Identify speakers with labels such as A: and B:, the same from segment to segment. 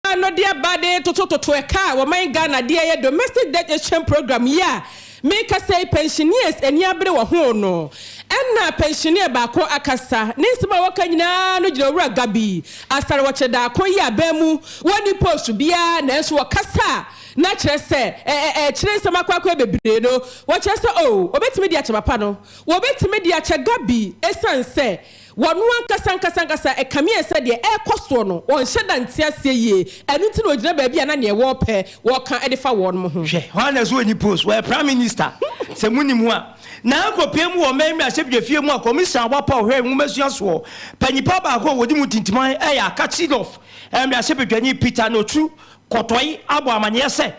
A: Aban no de aba de totototo ɛka a wɔman Ghana de ɛyɛ Domestic Debt Exchange Programme yi a mekasa yi pensioners ani abere wɔ ho no. Ɛna pensioner baako akasa. Ne nsɛm a wɔka nyinaa no gyina Owura Gabi Asare Wɔkyerɛ-Daako yi aban mu. Wɔnni post biara nanso wɔkasa a na kyerɛ sɛ ɛkyerɛ nsɛm akoakoa bebree no. Wɔkyerɛ sɛ oh, wɔbɛtumi de akyɛ papa no. Wɔbɛtumi de akyɛ Gabi esiane sɛ Wɔn ankasa ankasa ankasa, ɛkame ayɛ sɛ deɛ ɛrekɔ soɔ no, wɔnhyɛ da nte aseɛ yie. Ɛno nti na wɔgyina baabi a na neɛ wɔrepɛ wɔka de fa wɔn ho.
B: Hwɛ, hwan na ɛsɛ ɔnyi post? Wɔyɛ Prime Minister, sɛ monim a. Na akɔpue mu wɔ ɔman mmarahyɛbdwafie mu a Kɔmisa a wɔapaw hwɛ nwomasua soɔ panyipa baako a wɔdi mu tintiman yɛ Akatsi North mmarahyɛbadwani Peter Notsu Kɔtɔe abɔ amaneɛ sɛ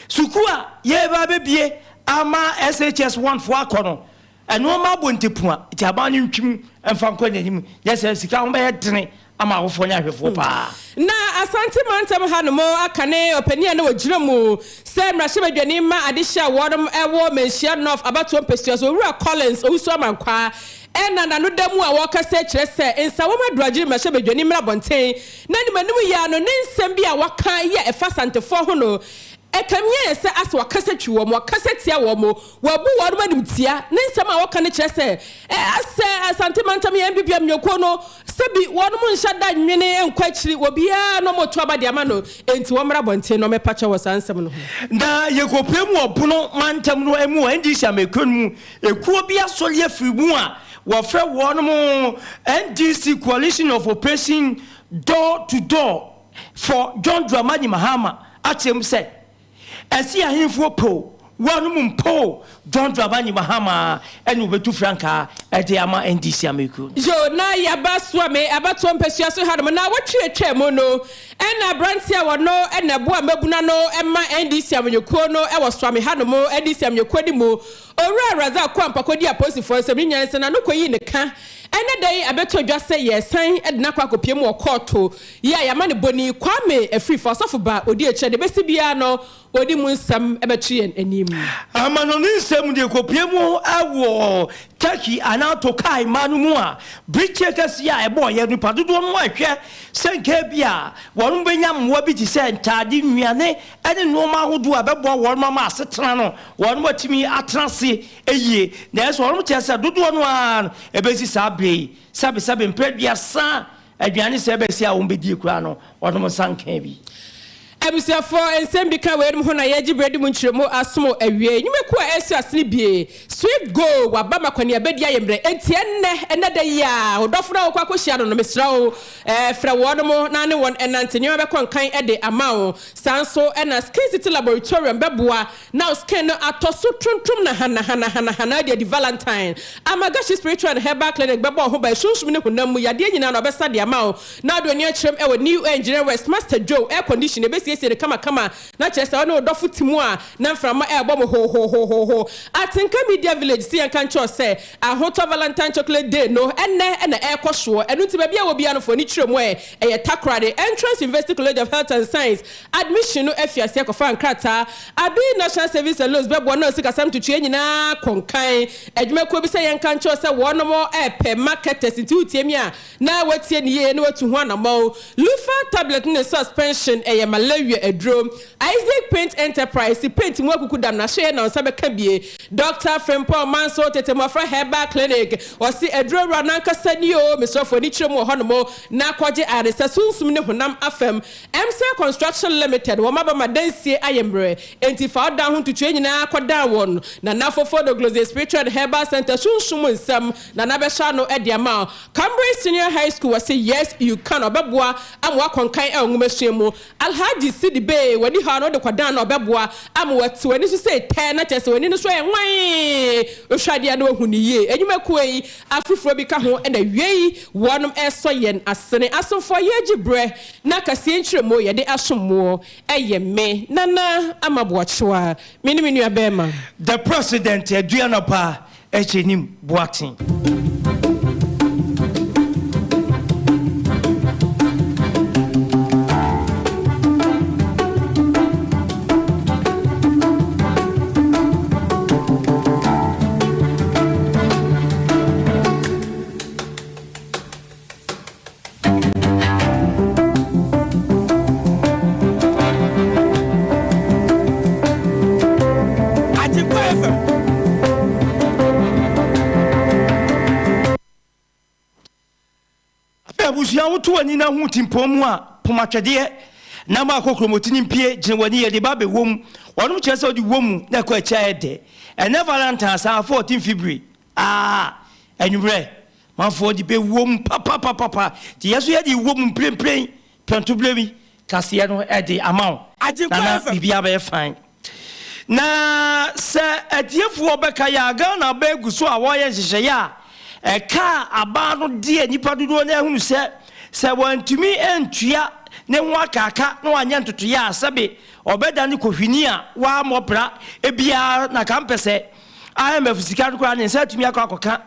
B: sukuu a yɛreba abɛbue ama SHS 1 foɔ akɔ no Nnoɔma abɔ ntɛpua nti aban no ntwi mu mfa nkɔ n'anim nyɛ sɛ sika ho bɛyɛ dene ama awofoɔ ne ahwɛfoɔ paa.
A: Na Asante mantam hanom aka ne ɔpanin a na ɔgyina mu sɛ mmarahyɛbadwani ma adehye a wɔnom wɔ Manhyia North abatoɔ mpasua so, Owura Collins Owusu Amankwaa ɛna n'ano da mu a wɔrekasa kyerɛ sɛ Nsawam Aduagyiri mmarahyɛbadwani mmra abɔnten na anim anim yi ara no ne nsɛm bi a waka yi a ɛfa Asantefoɔ ho no ɛkame ayɛ sɛ asɛ wakasa twi wɔn, wakasa tia wɔn, wabu wɔn animtia. Ne nsɛm a ɔka no kyerɛ sɛ asɛ Asante mantam yɛn NPP amanyɔkuo no sɛbi wɔn nhyɛ da nnwene nkɔ akyiri, obiara na wɔto aba de ama no, enti wɔmmra abɔnten na wɔmmɛpa kyɛw wɔ saa nsɛm no ho.
B: Na yɛkɔpue mu wɔ Bono mantam no mu wɔ NDC amanyɔkuo no mu, ekuo bi asɔre afiri mu a wɔfrɛ wɔn NDC Coalition of Operation Door to Door for John Dramani Mahama akyerɛ mu sɛ, Ɛse ahenfoɔ po wɔnom mpo John Dramani Mahama ɛne wɔbɛtu frankaa ɛde ama NDC amanyɔkuo no.
A: Yo, na yɛaba Suame abatoɔ mpasua so hanom. Naawɔtwe a atwaa mu no, ɛna aberanteɛ a ɔno na ɛboa mmabunu ano ma NDC amanyɔkuo no wɔ Suame hanom, NDC amanyɔkuo no mu, Owura Razak Kwampah kɔdii apolisifoɔ nsam ne nyansa na ano kɔyii ne ka. Ɛnnɛ da yi abɛtɔ dwa sɛ yɛresan de no akɔ akɔpue mu wɔ kɔɔto yi a yɛama no bɔni Kwame Afrifa, ɔsɔfo ba a ɔdi akyire a deɛ ɛbɛsi biara no ɔde mu nsɛm bɛto yɛn anim.
B: Amanɔne nsɛm de kɔpue mu wɔ Turkey anaa Tokai man no mu a birikyie kɛseɛ a ɛbɔeɛ no nnipa dodoɔ no ahwɛ sɛ nka ebia wɔn bɛnya mmoa bi te sɛ ntaade, nnuane ne nnoɔma ahodoɔ a ɛbɛboa wɔn ama asetena no wɔn atumi atena ase yie. Nanso wɔn kyerɛ sɛ dodoɔ no ara no ɛbɛsi saa berɛ yi sɛbesɛbe mprɛ aduasa aduane sɛ ɛbɛsi a wɔbɛdie koraa no wɔnom nsa nkaa bi.
A: Abusuafoɔ, nsɛm bi ka weinom ho na yɛregye berɛ de mu nkyerɛmu asom awie. Nnwumakuo a ɛresua asene bie, Swift Go, waba ma kɔneaba di ayɛ mmerɛ. Enti ɛnnɛ, ɛnnɛ da yi ara, wo dɔfo no a wokɔ akɔhyia no no, mesrɛ wo, frɛ wɔnom na ne wɔn nnante. Nneɛma bɛkɔ nkan de ama wo. Saa nso na Skin City Laboratorium bɛboa na wo skin no atɔ so trontrom na hanahanahana de adi Valentine. Amagashi Spiritual and Herbal Clinic bɛbɔ wo ho ban sunsum ne honam mu yadeɛ nyinaa na wɔbɛsa de ama wo na wode w'ani akyerɛm wɔ New Engineer West Master Joe air condition yɛbɛsiesie no kamakama na kyerɛ sɛ wo ne wo dɔfo te mu a na mframa ɛrebɔ mo hohohohoho. Atenka Media Village se yɛnka nkyerɛ wo sɛ Ahotɔ Valentine Chocolate Day no ɛnnɛ na ɛrekɔ soɔ ɛno nti baabi a wɔ biara no fa w'ani kyerɛ mu ɛ ɛyɛ Takoradi Entrance University College of Health and Science Admission no afi aseɛ kɔfaa nkrataa. Abbey National Savings and Loans bɛboa na sikasɛm ntotoeɛ nyinaa kɔ nkan. Adwumakuo bi sɛ yɛnka nkyerɛ wo sɛ wɔnom repɛ marketers nti wotie me a na woatie no yie na woatu ho anamɔn. Lufa tablet ne suspension ɛyɛ malaria aduro. Isaac Paint Enterprise paint mu akuku dam na hwɛ na wo nsa bɛka bie. Doctor Frimpong Manso Tete Mmɔfra Herbal Clinic ɔse aduro wura no ankasa nie oo mesrɛ fa w'ani kyerɛ mu wɔ hɔnom na kɔgye ayaresa sunsum ne honam afam. Emsel Construction Limited, wɔn aba ma dansie ayɛ mmerɛ, enti fa wo dan ho ntutuiɛ nyinaa kɔdan wɔn. Nana Fofo Dogloze Spiritual and Herbal Centre sunsum nsɛm, Nana bɛsɔ ano de ama wo. Cambridge Senior High School, wɔse yes you can, ɔbɛboa ama woakɔ nkan wɔ nwomasua mu. Alhaji Sidi Bey, w'ani haw no wode kɔdan no a ɔbɛboa ama wate w'ani so sɛ tɛ na kyerɛ sɛ w'ani no so ayɛ nwann, wohwɛ adeɛ a na wahu no yie. Nnwumakuo yi afoforɔ bi ka ho na awiei wɔnom resɔ yɛn asene. Asomfoɔ yɛregye berɛ Na kaseɛ nkyerɛmu yɛde asom moɔ ɛyɛ me Nana Ama Boakyewa, me ne me nua bɛɛma.
B: The President Aduanapa Agyenim Boateng. Abusua woto w'ani na hu timpɔn mu a, pom atwɛdeɛ na ma kokromoti no mpue, gyina w'ani yɛde ba bɛwɔ mu. Wɔnom kyerɛ sɛ wode wɔ mu na ɛkɔ akyi ayɛ dɛ. Ɛnnɛ Valentine saa 14 February aa anwummerɛ manfoɔ de bɛwɔ mu papapapapa nti yɛ so yɛde wɔ mu mprempren prɛntoberɛ yi kaseɛ no de ama wo Nana biribiara bɛyɛ fine. Na sɛ atiefoɔ bɛkae a, Ghana aban gu so a wɔreyɛ nhyehyɛeɛ a ɛkaa aban no deɛ nnipa dodoɔ no ara hunu sɛ, sɛ wantumi antua ne ho akaaka na wanyɛ ntotoeɛ a, sɛbe ɔbɛdane kohwini a wammɔ bra biara na kampɛ sɛ IMF sika no koraa ne nsa atumi akɔ akɔka.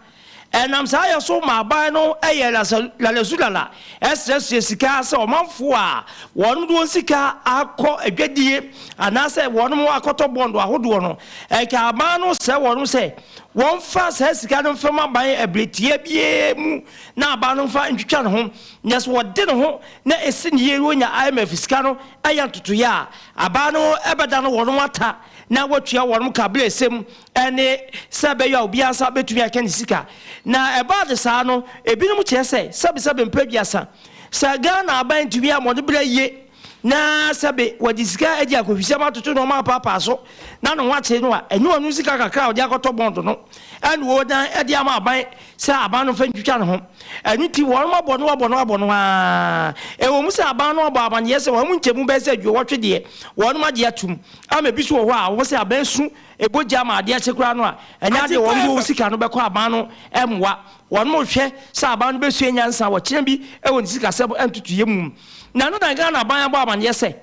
B: Ɛnam saa yɛ so ma aban no yɛ lalasulala srɛsrɛ sika sɛ ɔmanfoɔ a wɔnom de wɔn sika akɔ adwadie anaasɛ wɔnom akɔtɔ bɔnd ahodoɔ no, ɛka aban no srɛ wɔnom sɛ wɔmfa saa sika no mfam aban ɛberɛ tia biara mu na aban no mfa ntwitwa ne ho na sɛ wɔde ne ho na ɛsi ne yie na wɔnya IMF sika no yɛ ntotoeɛ a, aban no bɛda no wɔnom ata na wɔatua wɔnom ka berɛ ɛsɛ mu ne sɛ ɛbɛyɛ a obiara nsa betumi aka ne sika. Na ɛbaa no saa no, ebinom kyerɛ sɛ, sɛbesɛbe mpɛ aduasa, sɛ Ghana aban ntumi ammɔ ne bra yiye na sɛbe wɔde sika adi akɔhwisɛm atoto nneɛma apaapaa so na ne ho akyere no a, ɛnyɛ ɔno sika kakra a ɔde akɔtɔ bɔnd no na wɔdan de ama aban sɛ aban no mfa ntwitwa ne ho. Ɛno nti, wɔn abɔ no abɔ no abɔ no ara. Ɛwɔ mu sɛ aban no abɔ amanneɛ sɛ wɔn nkyɛmu bɛyɛ sɛ aduɔwɔtwe deɛ, wɔn agye atom, ama ebi nso wɔ hɔ a wɔn sɛ aban su Ɛbɔ gya ma adeɛ kye koraa no a, ɛnyɛ adeɛ wɔn de wɔn sika no bɛkɔ aban no mmoa. Wɔn rehwɛ sɛ aban no bɛsua nyansa wɔ kyena bi wɔ ne sikasɛm ntotoeɛ mu. Na ɛno na Ghana aban abɔ amaneɛ sɛ,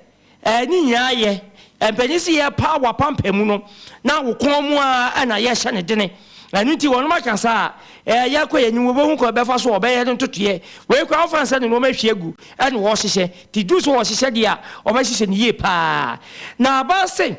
B: ɛɛ ne nyinaa yɛ, mpanin se yɛrepa wo apampam no, na wo kɔn mu ara na yɛrehyɛ no dene. Ɛno nti wɔnom aka saa a, ɛɛ yɛrekɔ yɛn anim, wɔbɛhu kwan bɛfa so a wɔbɛyɛ no ntotoeɛ. Wei koraa wɔfa no sɛ ne nnoɔma ahwie agu na wɔrehyehyɛ. Nti duru sɛ wɔrehyehyɛ deɛ a, wɔbɛhyehyɛ no yie pa ara. Na aban se.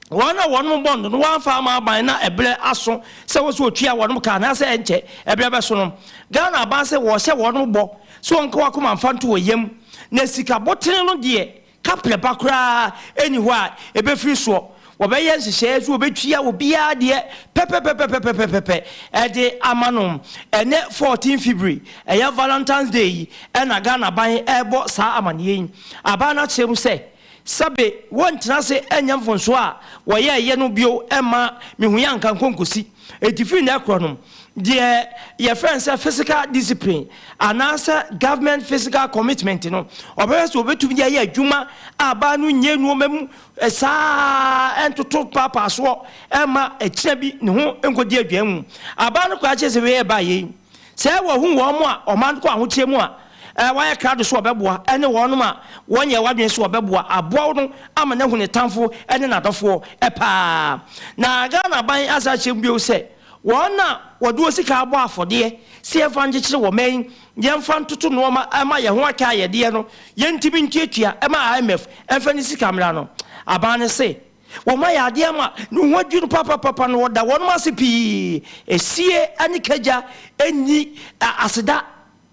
B: Wɔn a wɔnom bɔnd no wɔamfa ama aban na ɛberɛ aso sɛ wɔ sɛ wɔtua wɔnom ka anaasɛ ɛnkyɛ ɛberɛ bɛso no, Ghana aban sɛ wɔhyɛ wɔnom bɔ sɛ wɔnka wɔn akoma mfa nto wɔn yam na sika botene no deɛ kaprɛ ba koraa nni hɔ a ɛbɛfiri soɔ. Wɔbɛyɛ nhyehyɛeɛ sɛ wɔbɛtua obiara deɛ pɛpɛpɛpɛpɛpɛpɛ de ama no. Ɛnnɛ 14 February, ɛyɛ Valentine's Day yi na Ghana aban rebɔ saa amaneɛ yi. Aban no akyerɛ mu sɛ Sɛbe wɔntena ase nyɛ mfomsoɔ a wɔyɛeɛ no bio mma mehu yɛ anka nkonkosi. Enti firi nnɛ korɔ no, deɛ yɛfrɛ no sɛ fiscal discipline anaasɛ government fiscal commitment no, ɔbɛhwɛ sɛ ɔbɛtumi de ayɛ adwuma a baa no nyɛ nnoɔma mu saa ara ntoto paapaa soɔ mma ɛkyena bi ne ho nkɔdi adwaa mu. Abaa no koraa kyerɛ sɛ wei ɛbaa yei. Sɛ wɔhu wɔn a ɔman kɔ ahokyerɛ mu a, wɔayɛ krado sɛ wɔbɛboa, ne wɔnom a wɔnyɛɛ w'adwene sɛ wɔbɛboa aboa wo no ama no ahu ne tamfo ne n'adɔfoɔ paa. Na Ghana aban asan akyerɛ mu bio sɛ wɔn a wɔde wɔn sika abɔ afɔdeɛ sɛ yɛmfa nkyekyere wɔ man yi, yɛmfa ntoto nnoɔma ma yɛn ho aka ayɛdeɛ no, yɛntumi ntuatua ma IMF mfa ne sika mmra no. Aban no se Wɔayɛ adeɛ ama ne ho adwiri no papapapa na wɔda wɔnom ase pii. Esie ne kagya nni aseda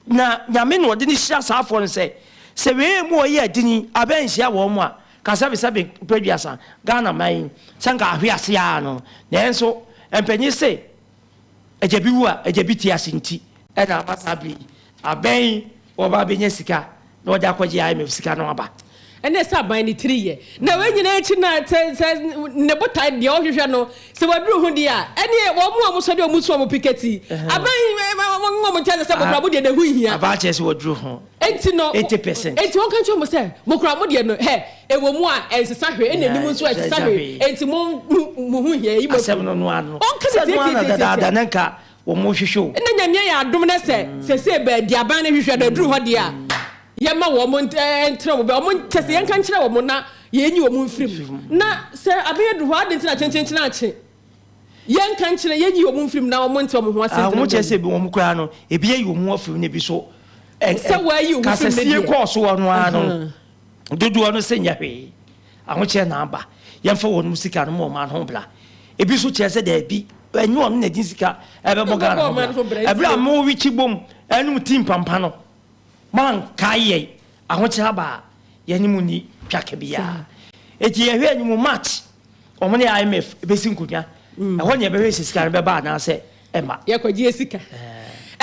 B: na Nyame na ɔde no hyira saa afoɔ no sɛ, sɛ wei mu ɔyɛ adini abɛ nhyia wɔn a, ka sɛbesɛbe mprɛduasa Ghana man yi sɛ nka ahwe ase ara no. Nanso mpanin se agya bi wu a agya bi te ase nti na ama saa bere yi abɛn wɔba abɛnya sika na wɔde akɔgye IMF sika no aba.
A: Ɛnna ɛsɛ aban ne tiri yɛ. Na wei nyinaa akyi na sɛ sɛ ne botae deɛ ɔhwehwɛ no sɛ waduru ho deɛ a, ɛneɛ wɔn a wɔsɔ deɛ wɔn su wɔn piketi. Aban wɔn wɔn nkyɛn sɛ mokura mo deɛ na ɛho nhia.
B: Aban kyerɛ sɛ waduru ho.
A: Enti no
B: 80%.
A: Enti wɔn ka nkyerɛ wɔn sɛ mokura mo deɛ no hɛ ɛwɔ mu a ɛnsesa hwee ɛna anim nso ɛnsesa hwee enti mo mo ho hia yi mo
B: Asɛm no no ano.
A: Ɔnka ne
B: Sɛ no ano
A: tiatiatiatia.
B: dadaada na nka wɔn hwehwɛ o.
A: Ɛna Nyame ayɛ adom na sɛ sɛsei baabi aban no hwehwɛ no aduru hɔ deɛ a, yɛma wɔn ntena wɔn bɛ, wɔn kyɛ sɛ yɛnka nkyerɛ wɔn na yɛnyi wɔn mfiri mu. Na sɛ aban aduru hɔ a, adɛn nti na kyenkyenkyen akye? Yɛnka nkyerɛ, yɛnyi wɔn mfiri mu na wɔn nte wɔn ho ase
B: Ah,
A: ntena
B: wɔn kyerɛ
A: baabi.
B: sɛ ebi wɔn koraa no, ebi ayi wɔn ho afiri mu na ebi so ɛ,
A: Sɛ
B: ɛ,
A: wɔayi wɔn firi mu no
B: kasasie
A: deɛ.
B: kɔɔ soɔ no ara no, dodoɔ no sɛ nyɛ hwee. Ahokyerɛ na aba. Yɛmfa wɔnom sika no ma ɔman ho bra. Ebi nso kyerɛ sɛ daabi, ɛnyɛ ɔno na ɛde sika ɛbɛbɔ Ghana ho bra. Ɛberɛ a mowikyi bom ɛnom tii mpampa no, moankae yɛn. Ahokyerɛ aba a, yɛne mo nni twaka biara. Enti yɛhwɛ anim March, wɔn ne IMF bɛsi nkonnwa. Ɛhɔ na yɛbɛhwɛ sɛ sika no bɛba anaasɛ ɛmma.
A: Yɛkɔgye yɛ sika.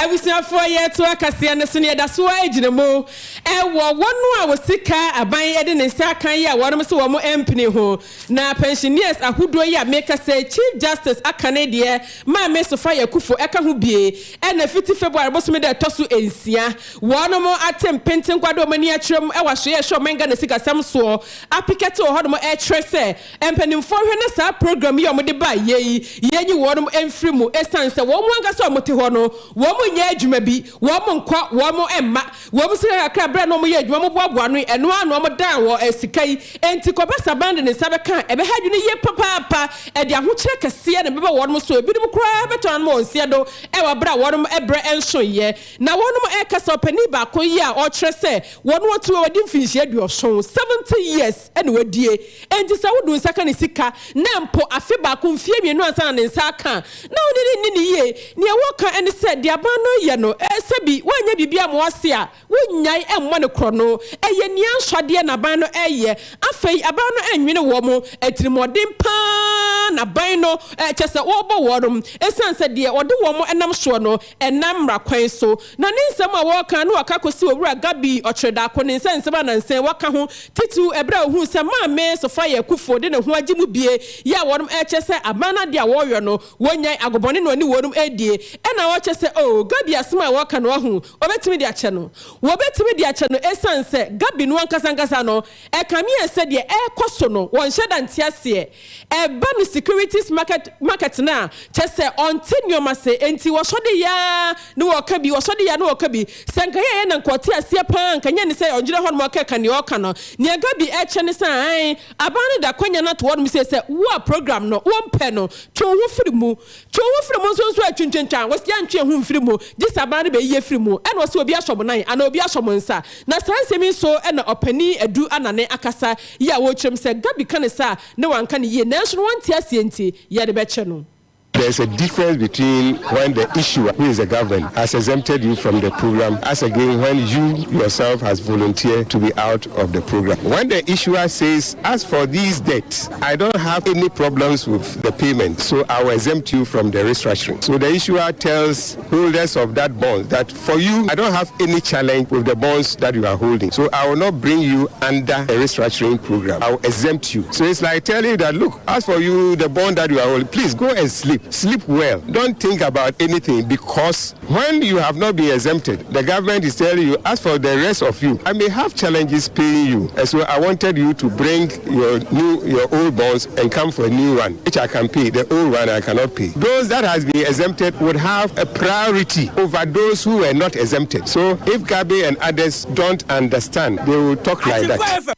A: Abusuafoɔ, yɛtoa kaseɛ no so no, yɛda so ara gyina mu wɔ wɔn a wɔ sika aban de ne nsa aka yi a wɔnom se wɔn mpene ho. Na pensioners ahodoɔ yi a meka sɛ Chief Justice aka ne deɛ Maame Sophia Akuffo ɛka ho bie ɛna fiti February bosome da ɛtɔ so nsia wɔnom ate mpentenkwa de wɔn ani akyerɛ mu wɔ asoeɛ a ɛhwɛ ɔman Ghana sikasɛm soɔ apikɛte wɔ hɔnom ɛkyerɛ sɛ Mpanimfoɔ nhwɛ na saa program yi a wɔde baeɛ yi, yɛnyi wɔnom mfiri mu ɛsiane sɛ wɔn ankasa a wɔte hɔ no, wɔn nyɛ adwuma bi, wɔn nkɔ, wɔn mma, wɔn sika kakra berɛ a na wɔyɛ adwuma wɔboaboa ano yi, ɛno ara na wɔdan wɔ sika yi, enti kɔba sɛ aban de ne nsa bɛka a, ɛbɛha adwene yie papaapa, ɛde ahokyerɛ kɛseɛ na ɛbɛba wɔnom so, ebinom koraa bɛtɔn anom wɔn nseɛ do wɔ berɛ a wɔnom berɛ nsoeɛ. Na wɔnom ɛreka sɛ ɔpanin baako yi a ɔkyerɛ sɛ wɔn ɔte hɔ wadi mfinhyia aduɔson, 70 years, na wadie. Enti sɛ wode wo nsa ka ne sika, na mpo afe baako, mfeɛ mmienu ansa na ne nsa aka a, na wo ne no nni no yie. Nea wɔka ne sɛ, deɛ aban no reyɛ no, sɛbi woanyɛ biribi amma w'ase a, wonnyae mmɔ no korɔno. Ɛyɛ nea nsɔadeɛ na aban no reyɛ. Afei aban no nnwene wɔn atirimuɔden pa ara na aban no, kyerɛ sɛ wɔrebɔ wɔn, ɛsiane sɛ deɛ ɔde wɔn nam soɔ no, ɛnam mmara kwan so. Na ne nsɛm a wɔreka no wɔka kɔsi Owura Gabi Ɔkyerɛdaako ne nsa nsɛm anansa yi wɔaka ho titiriw ɛberɛ a ɔhuu sɛ Maame Sophia Akuffo de ne ho agye mu bie yɛ a wɔnom ɛrekyerɛ sɛ aban no adeɛ a wɔreyɔ no wɔnyae agobɔne na ɔne wɔnom ɛredie ɛna ɔrekyerɛ sɛ oh Gabi asɛm a wɔreka no wahu wɔbɛtumi de akyɛ no wɔbɛtumi de akyɛ no ɛsiane sɛ Gabi no ankasa ankasa no ɛkame yɛ sɛ deɛ ɛrekɔ so no wɔnhyɛ da nte aseɛ Ɛba no securities market market no a, kyerɛ sɛ ɔnte nneɛma ase, enti wɔsɔ de yɛ ara na wɔka bi, wɔsɔ de yɛ ara na wɔka bi. Sɛ anka yɛyɛ na anka ɔte aseɛ pa ara, anka nyɛ ne sɛ ɔngyina hɔnom ɔkɛka nea ɔreka no. Nea Gabi ɛrekyerɛ ne sɛ aane, aban no de akwanya no ato hɔnom sei sɛ wo a program no wompɛ no, twe wo ho firi mu. Twe wo ho firi mu nso nso a twintwintwan, wɔsi yɛntwe yɛn ho mfiri mu, gye sɛ aban no bɛyi yɛ firi mu, ɛna ɔse obi asɔ mo nan anaa obi asɔ mo nsa. Na saa nsɛm yi nso na ɔpanin Adu Anane akasa yi a ɔrekyerɛ mu sɛ Gabi ka ne saa a na wanka no yie nanso no wante aseɛ nti yɛde bɛkyɛ no.
C: There's a difference between when the issuer, who is the government, has exempted you from the program as again when you yourself has volunteered to be out of the program. When the issuer says, as for these debts, I don't have any problems with the payment, so I will exempt you from the restructuring. So the issuer tells holders of that bond that for you, I don't have any challenge with the bonds that you are holding. So I will not bring you under a restructuring program. I will exempt you. So it's like telling you that, look, as for you, the bond that you are holding, please go and sleep. Sleep well. Don't think about anything because when you have not been exempted, the government is telling you, as for the rest of you, I may have challenges paying you. And so I wanted you to bring your new, your old bonds and come for a new one, which I can pay. The old one I cannot pay. Those that has been exempted would have a priority over those who were not exempted. So if Gabi and others don't understand, they will talk like that.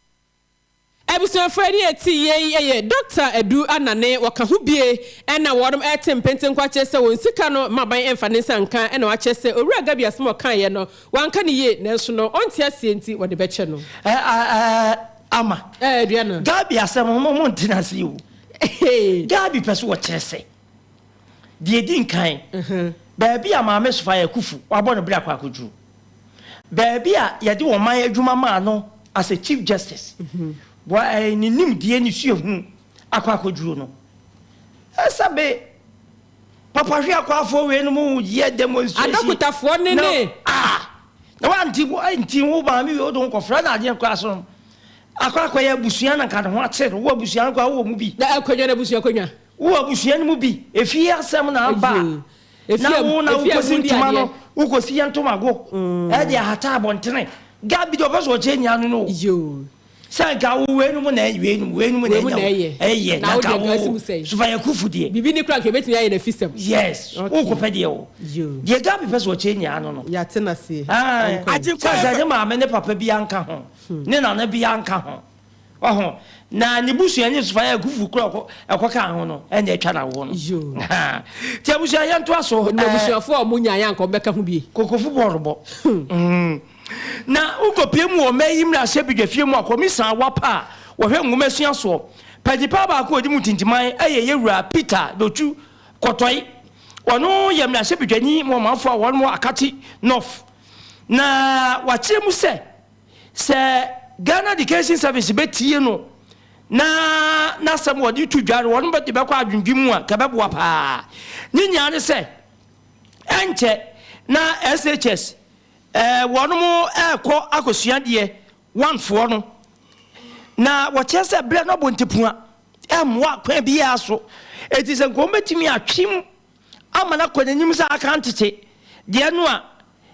A: Abusuafo ani a ɛte yie yi yɛ Dɔkta Adu Anane, wɔka ho bie na wɔnom ɛrete mpentenkwa kyerɛ sɛ wɔn sika no mma aban ɛmfa ne nsa nka na wakyerɛ sɛ Owura Gabi asɛm a ɔkaeɛ no wanka no yie nanso no ɔnte aseɛ nti wɔde bɛkyɛ no.
B: Ɛ ɛ Ama.
A: Ɛ Aduana.
B: Gabi asɛm no mo nte no ase o. Gabi pɛ sɛ ɔkyerɛ sɛ deɛ ɛdi nkan baabi a Maame Sophia Akuffo wabɔ no bra kɔ akɔduru. Baabi a yɛde ɔman adwuma maa no as a Chief Justice, wɔ ɛɛ ne nimdeɛ ne suahunu akɔ akɔduru no, sɛbe papa hwe akwafoɔ wei no mu yɛ demonstration.
A: Adɔkotafoɔ ne ne.
B: Ah! Na wante nti wo maame wei wode wo nkɔfra na adeɛ koraa so no akɔ akɔyɛ abusua na nka ne ho akyere no, wo abusua no koraa wowɔ mu bi.
A: Na akonnwa no abusua akonnwa.
B: Wowɔ abusua no mu bi, efie asɛm na aba a.
A: Efie
B: Na wo na
A: efie a
B: wokɔsi
A: mudi
B: ntoma
A: adeɛ.
B: no, wokɔsi yɛ ntomago de ahata abɔntene. Gabi deɛ ɔpɛ sɛ ɔkyerɛ nyia no no o.
A: Yoo.
B: Sɛ nka wo weinom na weinom weinom na
A: Wei mu
B: ɛnya
A: na
B: wo
A: ɛyɛ.
B: ɛyɛ
A: Na
B: na
A: wo
B: nka
A: deɛ nka asi
B: wo
A: mu sɛn?
B: Sofayakufu deɛ.
A: Biribi ni koraa nka ebetumi ayɛ no afisɛm.
B: Yes,
A: Okay.
B: wokɔpɛ deɛ o.
A: Yoo.
B: Deɛ Gabi pɛ sɛ ɔkyerɛ nyia no no.
A: Yɛate no aseɛ.
B: Ae,
A: Ɛnkɔ.
B: sɛ sɛ ne maame ne papa biara nka ho, ne nana biara nka ho. Waho? Na ne busuani Sofaia Akuffo koro a ɔkɔ ɛkɔkaa ho no ɛna atwa no awoɔ no.
A: Yoo.
B: Ahaa. Nti abusua yɛntoa so.
A: Onim
B: Ɛɛ.
A: abusuafoɔ a wɔn nyaeɛ anka wɔbɛka ho bie.
B: Kokofo bɔɔlobɔ. Mm. Na wokɔpie mu wɔ ɔman yi mmarahyɛbadwafie mu a, kɔmisa WAPA a wɔhwɛ nwomasua soɔ, panyinpaa baako a ɔdi mu tintiman yɛ Yɛwura Peter Dotwu Kɔtɔe. Ɔno yɛ mmarahyɛbadwani ma ɔmanfoɔ a wɔn wɔ Akatsi North. Na wakyerɛ mu sɛ Sɛ Ghana Education Service bɛtie no na n'asɛm wɔde to dwa no wɔn de bɛkɔ adwendwen mu a, ka ɛbɛboa paa. Ne nyinaa ne sɛ, ɛnkyɛ Na SHS eh, wɔnom ɛrekɔ akɔsua deɛ one foɔ no na wɔkyerɛ sɛ berɛ no abɔ ntepua ɛmmoa kwan biara so eti sɛ nka wɔbɛtumi atwem ama no akɔ n'anim sɛ aka ntete deɛ no a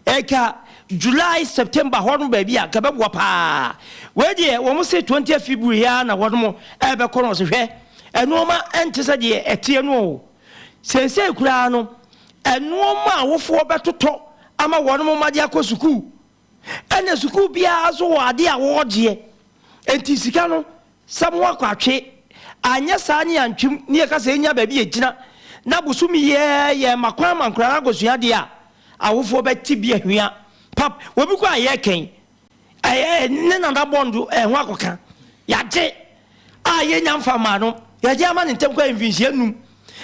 B: ɛka July September hɔ no baabi a nka bɛboa paa. Wei deɛ wɔn se 20th February ara na wɔnom ɛrebɛkɔ no, wɔse hwɛ nnoɔma ɛnte sɛ deɛ ɛteɛ no o. Seesei koraa no nnoɔma a awofoɔ bɛtotɔ ama wɔnom mma de akɔ sukuu, ɛna sukuu biara nso wɔ adeɛ a wɔregyeɛ, enti sika no Sɛ mo akɔ atwe, anyɛ saa ne yɛantwem ne yɛka sɛ yɛnya baabi yɛgyina na bosome yi ara yɛrema kwan ma nkwadaa no akɔsua adeɛ a, awofoɔ bɛte bi ahwia pap. Obi kɔ a yɛrekɛn, ɛyɛ ne nana bɔndo ɛho akɔka, yɛagye a yɛnya mfa mmaa no, yɛgye ama no ntɛm kɔ mfinhyia num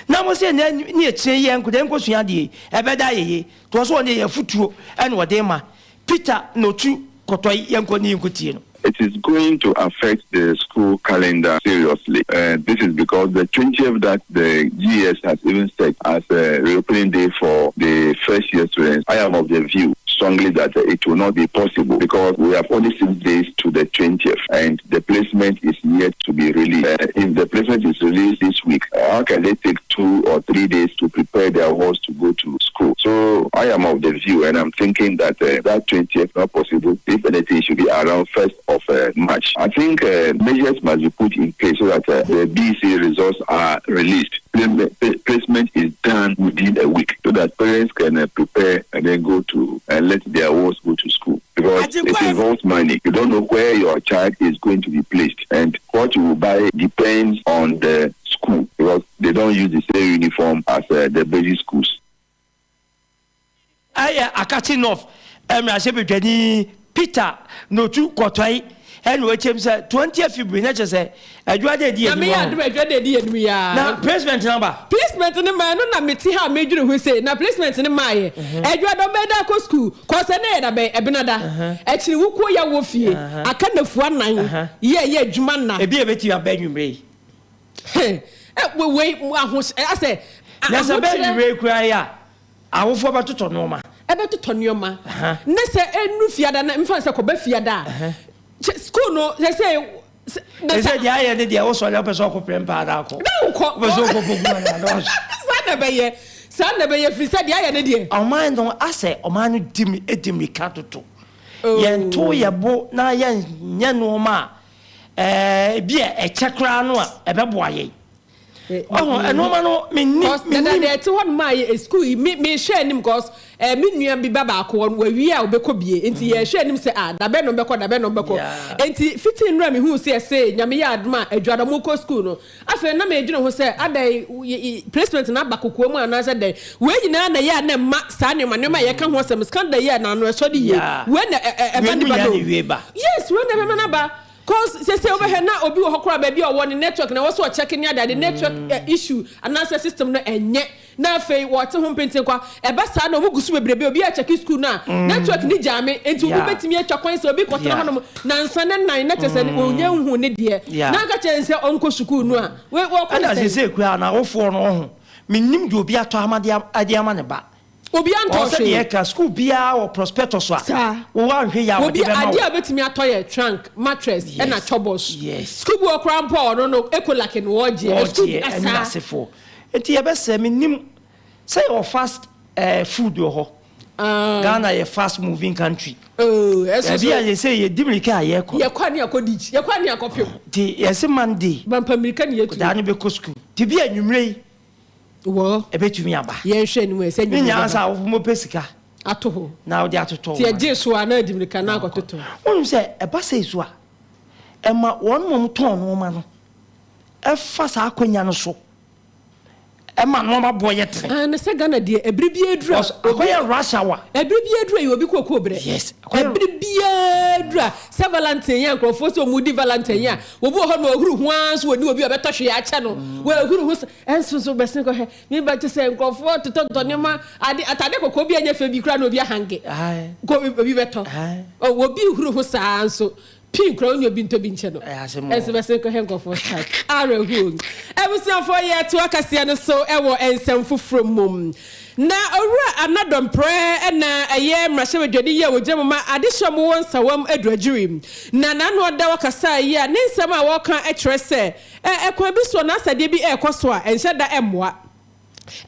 B: na mo sɛ ne ne yɛkyerɛ yi nkwadaa nkɔsua adeɛ yi, ɛbɛda ayɛ yie. Toɔ so wɔn deɛ yɛ afutuo ɛna wɔde ma. Peter na ɔtu kɔtɔe, yɛnkɔ ne yɛnkɔtie no.
D: It is going to affect the school calendar seriously. Uh, this is because the 20th that the GS has even set as a reopening day for the first year students, I am of the view strongly that it will not be possible because we have only six days to the 20th and the placement is yet to be released. Uh, if the placement is released this week, how can they take two or three days to prepare their horse to go to school? So I am of the view and I'm thinking that uh, that 20th not possible. If anything, it should be around 1st of uh, March. I think uh, measures must be put in place so that uh, the BC results are released. Placement is done within a week so that parents can uh, prepare and then go to and let their wards go to school because it involves money. You don't know where your child is going to be placed, and what you will buy depends on the school because they don't use the same uniform as uh, the basic schools.
B: Ɛyɛ Akatsi North mmarahyɛbadwani Peter Notu Kɔtɔe ɛna ɔkyɛm sɛ 20th February na kyerɛ sɛ adwuma da edi
A: Nyame
B: anim
A: yɛ
B: ɔho.
A: adom a adwuma da edi anim yi ara.
B: Na placement no aba?
A: Placement no maa ɛno na mete ha a medwene ho sei na placement no maaeɛ. Adwuma da ɔbɛda akɔ school kɔs ɛnɛ yɛ da bɛn? Ɛbenada. Akyiri wo kuo yɛ wɔ fie aka nafua nan yɛ yɛ adwuma nna.
B: Ebi a ebetumi aba anwummere yi.
A: He ɛ wei aho asɛ
B: Na sɛ ɛbɛ
A: ahokyerɛ.
B: anwummere yi koraa yi a. Awofoɔ bɛtotɔ nnoɔma.
A: Ɛbɛtotɔ nnoɔma. Ne sɛ ɛnnu fiada na mfa sɛ kɔba fiada a, kyɛ sukuu no sɛ sɛ.
B: Ɛsɛ deɛ ayɛ ne deɛ wosɔre wopɛ sɛ ɔkɔ prɛ mpaa na akɔ.
A: Na wokɔ.
B: Wopɛ sɛ ɔkɔ poku ma na na ɔsɔ.
A: Saa na ɛbɛyɛ. Saa na ɛbɛyɛ firi sɛ deɛ ayɛ ne deɛ.
B: Ɔman no asɛ ɔman no di di mmirika toto. Yɛnto yɛn bo na yɛnyɛ nnoɔma a ebi a ɛkyɛ koraa no a ɛbɛboa yɛn. Ɔho nnoɔma no mennim
A: Cause dada
B: mennim.
A: deɛ ɛte hɔ nom a yɛ school yi me mehwɛ anim cause eh, me nua bi ba baako hɔ no wawie a ɔbɛkɔ bie nti yɛhwɛ anim sɛ ah dabɛn na ɔbɛkɔ dabɛn na ɔbɛkɔ
B: Yeah.
A: nti fiti nnora mehu sɛ ɛsɛ nyame yɛ adom a adwada ɔmo kɔ school no afei na medwene ho sɛ adɛn y- y- placement no aba kokoa mu anaasɛ dɛn wei nyinaa na ɛyɛ a na ɛma saa nneɛma nneɛma a yɛka ho asɛm scandal yi a na ano ɛsɔ de yie
B: Yeah.
A: wei na ɛ- ɛ-
B: Wei
A: ɛma
B: mu
A: nipa
B: nyinaa
A: no
B: na ewie ba.
A: yes wei na ɛbɛma no aba Cos sesei wobɛhwɛ na obi wɔ hɔ koraa baabi a ɔwɔ ne network na ɛwɔ sɛ ɔkyɛke ne adeade network issue anaasɛ system no ɛnyɛ na afei wɔte ho mpenten kwa ɛba saa na ɔmo gu so bebrebe obi akyɛke school no a network ne gyaame nti obi bɛtumi atwa kwan sɛ obi kɔtena hɔnom nansa ne nan na kyɛ sɛ ɔnya nhu ne deɛ na anka kyerɛ sɛ ɔnkɔ sukuu no a wɔkɔ ne
B: Ɛna
A: sɛn.
B: sesei koraa no awofoɔ no ɔho mennim deɛ obi atɔ ama de ama ne ba.
A: Obiara ntɔɔ
B: Ɔwɔ sɛ
A: hwee.
B: deɛ ɛka sukuu biara wɔ prospectus a
A: Saa.
B: wo anhwɛ yie a wɔde
A: Obi
B: bɛma wo.
A: adeɛ a obetumi atɔ yɛ trunk, mattress ɛna
B: Yes.
A: chobos.
B: Yes.
A: Sukuu bi wɔ koraa mpo a ɔno no ekolak no wɔgyeɛ. Sukuu
B: Wɔgyeɛ ɛne
A: saa.
B: n'asefoɔ. Nti yɛbɛsrɛ mennim sɛ yɛwɔ fast eh, food wɔ hɔ.
A: Ah.
B: Ghana yɛ fast moving country.
A: Oh, ɛso
B: Baabi
A: so.
B: a yɛsɛ yɛdi mirika a yɛkɔ.
A: Yɛkɔ a ne yɛkɔ ditch, yɛkɔ a ne yɛkɔ pem.
B: Nti yɛse Monday.
A: Bampa mirika ne yɛtu.
B: Daa no bɛkɔ sukuu. Nti bi anwummerɛ yi.
A: Wɔ.
B: Ɛbɛtumi aba.
A: Yɛnhwɛ anim ɛ sɛ
B: Ne
A: nnwuma
B: nyinaa
A: bɛba.
B: sɛ awofo mopɛ sika.
A: Ato hɔ.
B: Na wode atotɔ
A: Nti
B: wo
A: ɛgyee so a na adi mirika na akɔtotɔ.
B: Wonim sɛ ɛba sei so a, ɛma wɔn a wɔtɔn nnoɔma no fa saa akwanya no so ma nnoɔma boɔ yɛ dene.
A: Ah, na sɛ Ghana deɛ ɛbere biara duru a.
B: Because akɔyɛ rush hour.
A: Ɛbere biara duru a yɛ obi kookoo brɛ.
B: Yes. Akɔyɛ.
A: Ɛbere biara duru a sɛ Valentine yɛ nkurɔfoɔ sɛ wɔn di Valentine yɛ a, obi wɔ hɔ no ɔhuru ho ara nso wɔni obi a ɔbɛtɔ hwee akyɛ no. Wɔahuru ho sɛ ɛnso nso bɛsen kɔhwɛ. Me ba te sɛ nkurɔfoɔ totɔtotɔ nneɛma ade atade kɔkɔɔ bi a ɛnyɛ fɛ bi koraa na obi ahange kɔ obi bɛtɔ. Obi huru ho saa nso. Pii koraa wonya obi ntɔ bi nkyɛ no.
B: Ɛyɛ asɛm o.
A: Ɛnso bɛsen kɔhwɛ nkurɔfoɔ start. Awerɛhoɔ. Abusuafoɔ yɛtoa kaseɛ no so wɔ nsɛm foforɔ mu. Na Owura Anadɔ Mprɛ na ɛyɛ mmarahyɛbadwani yi a wɔgyina mu ma adehyeɛ a wɔwɔ Nsawam Aduagyiri. Na n'ano ada ɔkasaa yi a ne nsɛm a ɔreka kyerɛ sɛ ɛkwan bi soɔ n'asadeɛ bi rekɔ so a ɛnhyɛ da mmoa.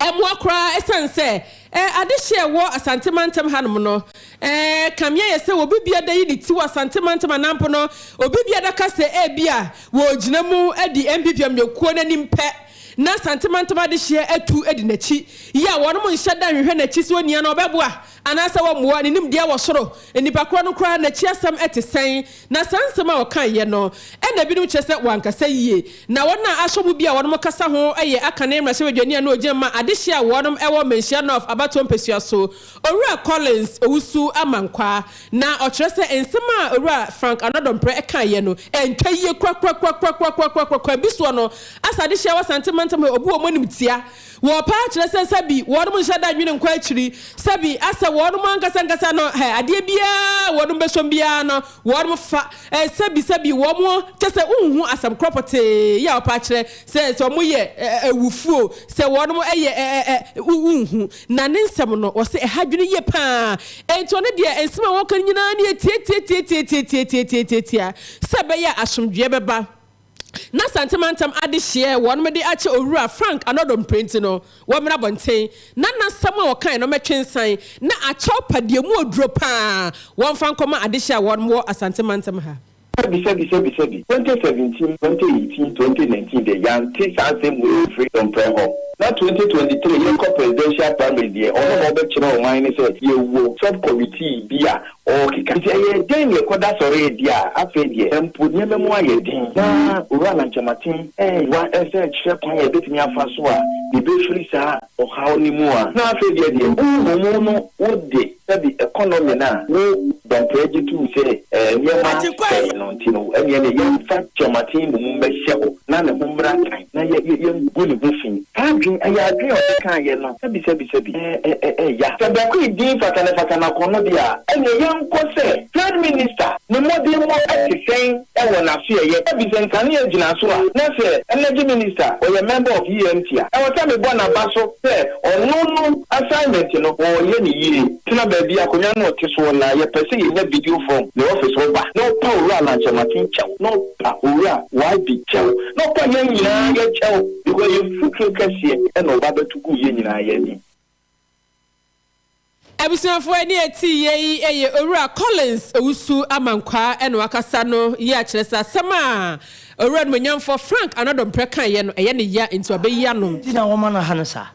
A: Ɛmmoa koraa ɛsiane sɛ adehye a ɛwɔ Asante mantam hanom no kame ayɛ sɛ obi biada yi ne ti wɔ Asante mantam anaa mpo no obi biada ka sɛ ebia wɔregyina mu adi NPP amanyɔkuo no anim pɛ na Asante mantam adehyeɛ atu adi n'akyi yi a wɔnom nhyɛ da nhwehwɛ n'akyi sɛ onua no ɔbɛboa anaasɛ wɔmmoa, ne nimdeɛ wɔ soro, nnipa korɔ no koraa n'akyi asɛm te sɛn. Na saa nsɛm a ɔkaeɛ no na ebinom kyerɛ sɛ wankasa yie. Na wɔn a asɔ mu bi a wɔnom kasa ho yɛ Akane mmarahyɛbadwani a na ɔgyina ma adehyeɛ a wɔnom wɔ Manhyia North abatoɔ mpasua so, Owura Collins Owusu Amankwaa. Na ɔkyerɛ sɛ nsɛm a Owura Frank Anɔdɔmprɛ kaeɛ no antwa yie korakorakorakorakorakorakora. Kwan bi soɔ no, asa adehyeɛ wɔ Asante mantam ha obu wɔn animtia. Wɔpa kyerɛ sɛ sɛbi wɔnom nhyɛ da nwene nkɔ akyiri, sɛbi asɛ wɔnom ankasa ankasa no hɛ adeɛ biara a wɔnom bɛsɔm biara no wɔnom fa, ɛ sɛbi sɛbi wɔn kyɛ sɛ wonhu asɛm korɔ pɔtee yi a wɔpa kyerɛ sɛ sɛ wɔn yɛ ɛ awufuo sɛ wɔnom yɛ ɛ ɛ ɛ wonhu. Na ne nsɛm no wɔse ɛha dwene yie paa enti ɔno deɛ nsɛm a wɔka no nyinaa no yɛ tiatiatiatiatiatiatiatiatia sɛ ɛbɛyɛ a asomdwoeɛ bɛba. Na Asante mantam adehyeɛ wɔnom de akyɛ Owura Frank Anɔdɔ mprenti no, wɔmmra abɔnten na n'asɛm a ɔkae no mmɛtwe nsan na akyɛw pa deɛ mu oduro paa wɔmfa nkɔma adehyeɛ a wɔnom wɔ Asante mantam ha.
E: Sɛbi sɛbi sɛbi sɛbi, 2017, 2018, 2019 deɛ yɛante saa nsɛm wei mfiri Domprɛ hɔ. Na 2023 yɛrekɔ presidential primaries deɛ ɔno na ɔbɛkyerɛ ɔman no sɛ yɛwɔ sub committee bi a Ɔrekeka. Nti ɛyɛɛ dɛn na yɛkɔda sɔree deɛ a, afei deɛ mpo nneɛma mu ayɛ den na Owura Lankyɛmaten reboa sɛ kyerɛ kwan a yɛbɛtumi afa so a yɛbɛfiri saa ɔhaw no mu a, na afei deɛ deɛ wo mmom no wode sɛbi economy no a wo Dɔmprɛ gye tom sɛ nneɛma sɛe no nti no ɛneɛ neɛ yɛmfa Kyerɛmaten mmom mmɛhyɛ hɔ na ne ho mmra tan na yɛ yɛ yɛngu ne ho fi. Saa adwene, ɛyɛ adwene a ɔde kaeɛ no, sɛbi sɛbi sɛbi, ɛ ɛ ɛ ɛya. Sɛ Bɛkoe din fata ne fata no akɔnnɔ deɛ a, ɛnneɛ yɛnkɔ sɛ Trade Minister ne mmɔdemmɔ te sɛn wɔ n'asoɛeɛ? Sɛbi sɛ nkanea gyina so a, na sɛ Energy Minister ɔyɛ member of EMT a, ɛwɔ sɛ mebɔ n'aba so sɛ ɔno no assignment no ɔreyɛ no yie. Tena baabi a akonnwa no te soɔ na yɛpɛ sɛ yɛnya video from ne office hɔ ba na ɔpa Owura Lankyɛmaten kyɛw na ɔpa Owura YB kyɛw na ɔpa yɛn nyinaa yɛ kyɛw because yɛ futuro kɛseɛ na ɔba bɛto guu yɛn nyinaa yɛn anim.
A: Abusuafoɔ ɛne ɛte yɛ yi yɛ Owura Collins Owusu Amankwaa na wakasa no yi akyerɛ sɛ asɛm a Owura Animuonyamfoɔ Frank Anɔdɔmprɛ kaeɛ no ɛyɛ ne ya nti wabɛyi ano.
B: Nti na wɔma no ha no saa.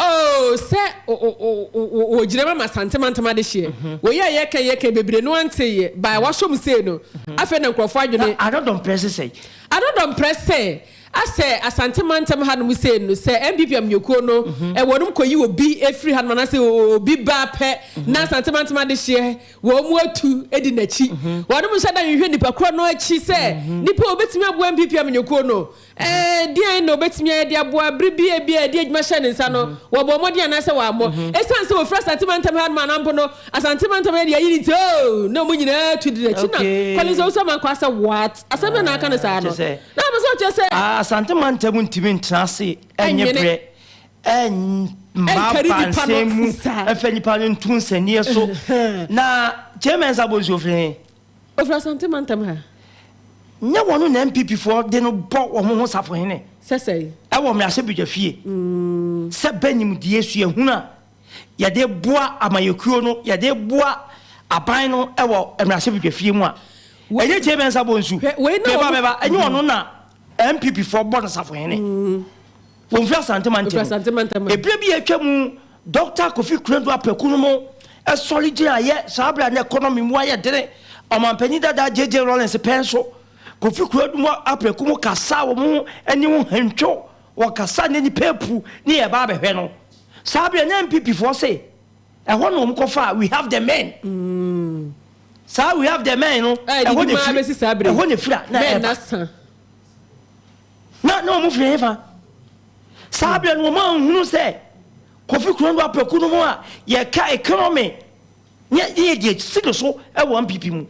A: Oh sɛ wɔgyina mu ama Asante mantam adehyeɛ. Wei a yɛka yi yɛka yi bebree no anteeɛ but wasɔ mu sei no afei na nkurɔfoɔ adwene.
B: Na Anɔdɔmprɛ se sɛn?
A: Anɔdɔmprɛ sɛ asɛ Asante mantam hanom sei no sɛ NPP amanyɔkuo no wɔnom kɔyi obi firi hanom anaasɛ obi ba pɛ na Asante mantam adehyeɛ wɔn mu atu di n'akyi. Wɔnom nhyɛ da nhwehwɛ nipa korɔ no akyi sɛ nipa a ɔbɛtumi aboa NPP amanyɔkuo no. Ɛɛ, deɛn na ɔbɛtumi ayɛ de aboa bere bi a ebia ɛde adwuma hyɛɛ ne nsa no? Wɔbɔɔ mmɔden anaasɛ wɔammɔ? Esiane sɛ wɔfiri Asante mantam hanom anaa mpo no, Asante mantam yɛ deɛ ayi ne nti, oh, na wɔn nyinaa tu di n'akyi. Na Collins Owusu Amankwah sɛ, What? Asɛm bɛn na aka no saa no? Na ɔpɛ sɛ ɔkyerɛ sɛ.
B: Asante mantam ntumi ntena ase nnye berɛ mmaabaa nsɛm mu mfa nnipa no nto nsɛnniiɛ so. Na Kyei Mensah Bonsu ɔfiri he?
A: Ofiri Asante mantam ha.
B: Nyɛ wɔn na NPP foɔ de no bɔ wɔn ho safohene.
A: Sɛ sɛn?
B: Ɛwɔ mmarahyɛbadwa fie. Sɛ bɛ nimdeɛ suahunu a yɛde boa amayɛkuo no, yɛde boa aban no wɔ mmarahyɛbadwa fie mu a, ɛnyɛ Kyei Mensah Bonsu. Meba meba, ɛnyɛ ɔno na NPP foɔ bɔ no safohene. Wɔmfiri Asante mantam mu. Ɛberɛ bi a atwa mu, Dɔkta Kofi Konadu Apraku no mo sɔre gyinaeɛ saa berɛ a na economy mu ayɛ dene, Ɔmanpanin dada JJ Rawlings pɛn so. Kofi Konadu mo Apraku mo kasaa wɔn ho ani ho hantwo, wɔkasa na nnipa apu ne yɛreba abɛhwɛ no. Saa berɛ na NPP foɔ se ɛhɔ na wɔn kɔfaa we have the men. Saa we have the men no, ɛhɔ na ɛfiri, ɛhɔ na ɛfiri a na ɛreba. Na na wɔn firi hefa? Saa berɛ no wɔn anhunu sɛ Kofi Kurando Apraku no ho a yɛka economy ne yɛ deɛ si no so wɔ NPP mu.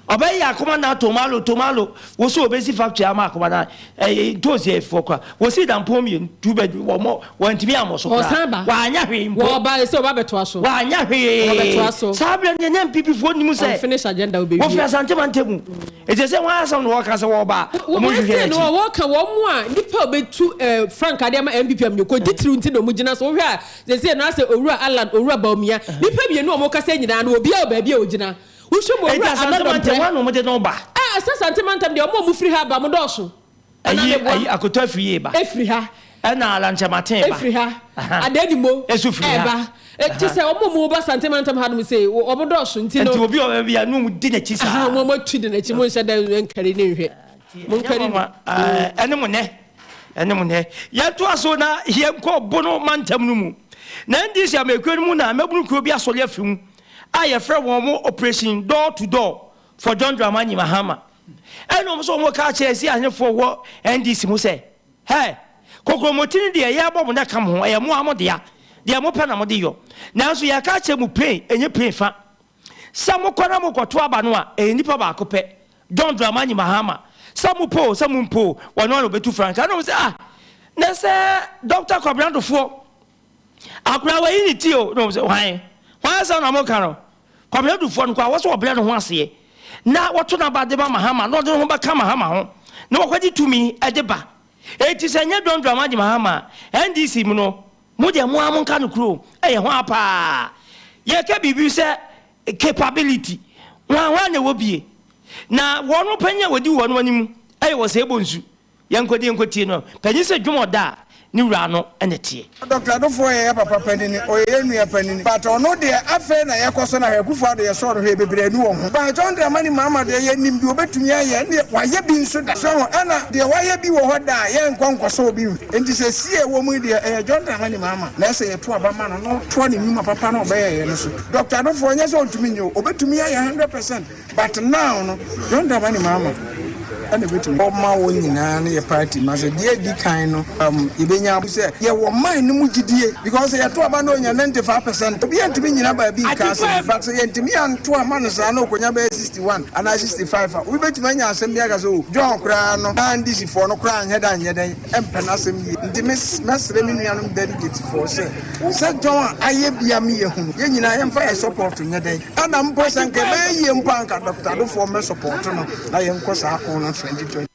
B: Ɔbɛyɛ akoma na tomalo tomalo wosi obesi factory ama akoma na ɛyɛ ntoosi ɛfoɔ kora wosi dampɔn mmienu two bedroom wɔn wɔntumi amɔ so kora
A: Wɔsan ba.
B: wanya hwee mpo
A: Wɔba sɛ ɔba bɛtoa so.
B: wanya hwee
A: Wɔbɛtoa so.
B: Saa abirɛ no yɛnyɛ NPP foɔ nim sɛ
A: Unfinished agenda wobɛwie.
B: Wɔfiri Asante mantam mu ɛsɛ sɛ wɔn asɛm na wɔka sɛ wɔba a wɔn nhwehwɛ
A: Wɔn no
B: n'akyi.
A: wɔka wɔn mu a nipa a obetu frankaa de ama NPP amanyɔkuo titiriw nti na wɔn gyina so. Wohwɛ a sɛsɛ no asɛ Owura Allan, Owura Bawumia, nipa mmienu a wɔn kasa nyinaa no obiara wɔ baabi a ogyina. Wohwɛ mu
B: Eti
A: Owura
B: Asante
A: Anadɔ
B: mantam
A: Mprɛ.
B: wɔn na wɔn de no ba.
A: A ɛsɛ Asante mantam deɛ wɔn a wɔn firi ha ba mo dɔɔso.
B: Ayi
A: Anaa meboa?
B: ayi Akoto afiri yie ba.
A: Efiri ha.
B: Ɛna Alan Kyerematen ba.
A: Efiri ha.
B: Aha.
A: Adanimo
B: Esu firi ha.
A: ɛɛba. Te sɛ wɔn a wɔn ba Asante mantam ha nom sɛ wɔn dɔɔso nti no.
B: Nti obi a ɔbɛba bi a ne wɔn di n'akyi saa.
A: Aha, wɔn atu di n'akyi, mo nhyɛ da nkari ne nhwɛ. Mo nkari no.
B: Ɛne mo nɛ. Ɛne mo nɛ. Yɛntoa so na yɛnkɔ Bono mantam no mu. Na NDC amanyɔkuo no mu na mmabunu kuo bi asɔre afi mu a yɛfrɛ wɔn mo Operation Door to Door for John Dramani Mahama. Ɛna wɔn nso wɔn ka kyerɛ ɛsi ahefoɔ wɔ NDC mu sɛ, hɛ, kokromoti no deɛ yɛbɔ mo na ka mo ho, ɛyɛ mo ara mo dea, deɛ mopɛ na mode yɔ. Nanso yɛka kyerɛ mo pain, ɛnyɛ pain fa. Sɛ mokɔ na mokɔto aba no a, ɛyɛ nipa baako pɛ, John Dramani Mahama. Sɛ mopɛ o, sɛ mompɛ o, ɔno ara na ɔbɛtu frankaa. Ɛna wɔn sɛ, ah, na sɛ Dɔkta Kwabena Dofoɔ, akwadaa wayi ne ti o. Na wɔn sɛ, hwan? Hwan asɛm na moka no? Kwabena Dufoɔ no koraa, wɔ sɛ ɔbrɛ ne ho aseɛ na wɔto n'aba de ma Mahama na ɔde ne ho bɛka Mahama ho na wakɔgye tumi de ba. Enti sɛ ɛnyɛ John Dramani Mahama a, NDC mu no, mo deɛ mo ara monka nokorɛ o, ɛyɛ hwan paa? Yɛka biribi sɛ capability, hwan hwan na ɛwɔ bie? Na wɔn panyin a wɔdi wɔn anim yɛ Osei Bonsu. Yɛnkɔ de yɛnkɔtie no. Panyin sɛ dwom ɔda a ne wura ano na ɛteɛ.
F: Doctor Adofoɔ yɛ yɛ papa panini, ɔyɛ yɛ nua panini but ɔno deɛ afei na yɛkɔ sɔ no ahwɛ, Akufo Addo yɛ sɔɔ no hwɛɛ bebree ani wɔ ho but John Dramani Mahama deɛ yɛ nim deɛ ɔbɛtumi ayɛ ɛne wayɛ bi nso da so ho ɛna deɛ wayɛ bi wɔ hɔ da a yɛnkɔ nkɔsɔ obi nhwɛ nti sɛ sie ɛwɔ mu yi deɛ ɛyɛ John Dramani Mahama na ɛsɛ yɛto aba ma no na ɔtoa ne nwuma papa na ɔbɛyɛɛyɛ no so. Doctor Adofoɔ nyɛ sɛ ɔntumi nyɛ o, ɔbɛtumi ayɛ 100%. But now no John Dramani Mahama ɛna ebetumi. Ɔma wɔn nyinaa no yɛ party ma sɛ deɛ edi kan no um, yɛbɛnya sɛ yɛwɔ man no mu gyidie because sɛ yɛto aba na onya 95% obi antumi nyina baabi nka asɛm but sɛ yɛntumi anto ama no saa na okonya bɛyɛ 61 anaa 65 a obi bɛtumi anya asɛm bi aka sɛ o John koraa no na NDC foɔ no koraa anyɛ da anyɛ dɛn ɛmpɛ n'asɛm yie nti mɛsrɛ me nuanom delegate foɔ sɛ sɛ John ayɛ bia meyɛ hunu yɛn nyinaa yɛmfa yɛ support nyɛ dɛn Ɛna mpo sɛ nka ɛbɛyɛ yie mpo a anka Dɔkta Adofoɔ mmɛ sɔpɔɔto no na yɛnkɔ saa ko no 2020.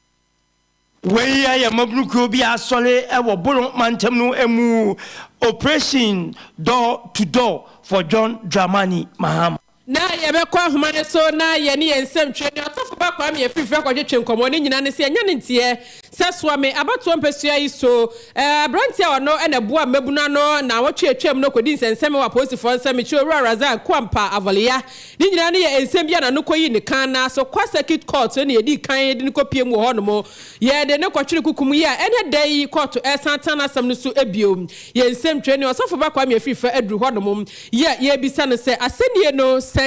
B: Wei yɛ mmabunu kuo bi a asɔre wɔ Bono mantam no mu Operation Door to Door for John Dramani Mahama.
A: Na yɛbɛkɔ ahoma no so na yɛne yɛn nsɛmtwerɛni Ɔsɔfo Ba Kwame Afrifi akɔtwetwe nkɔmmɔ. Ne nyinaa ne sɛ yɛanya ne nteɛ sɛ Soame abatoɔ mpasua yi so aberanteɛ a ɔno na ɛboa mmabunu ano naawɔtwe a atwam no kɔdi nsɛnsɛm wɔ apolisifoɔ nsam mekyerɛ Owura Razak Kuampa Avɔleya. Ne nyinaa no yɛ nsɛm bi a n'ano kɔyii ne kan na so kwa Circuit Court na yɛdii kan de no kɔpiem wɔ hɔnom. Yɛde no kɔtwere kukum yi a ɛnnɛ da yi kɔɔto resan atena n'asɛm no so bio. Yɛn nsɛmtwerɛni Ɔsɔfo Ba Kwame Afrifa aduru hɔnom yi a yɛrebisa no sɛ asɛnnie no sɛn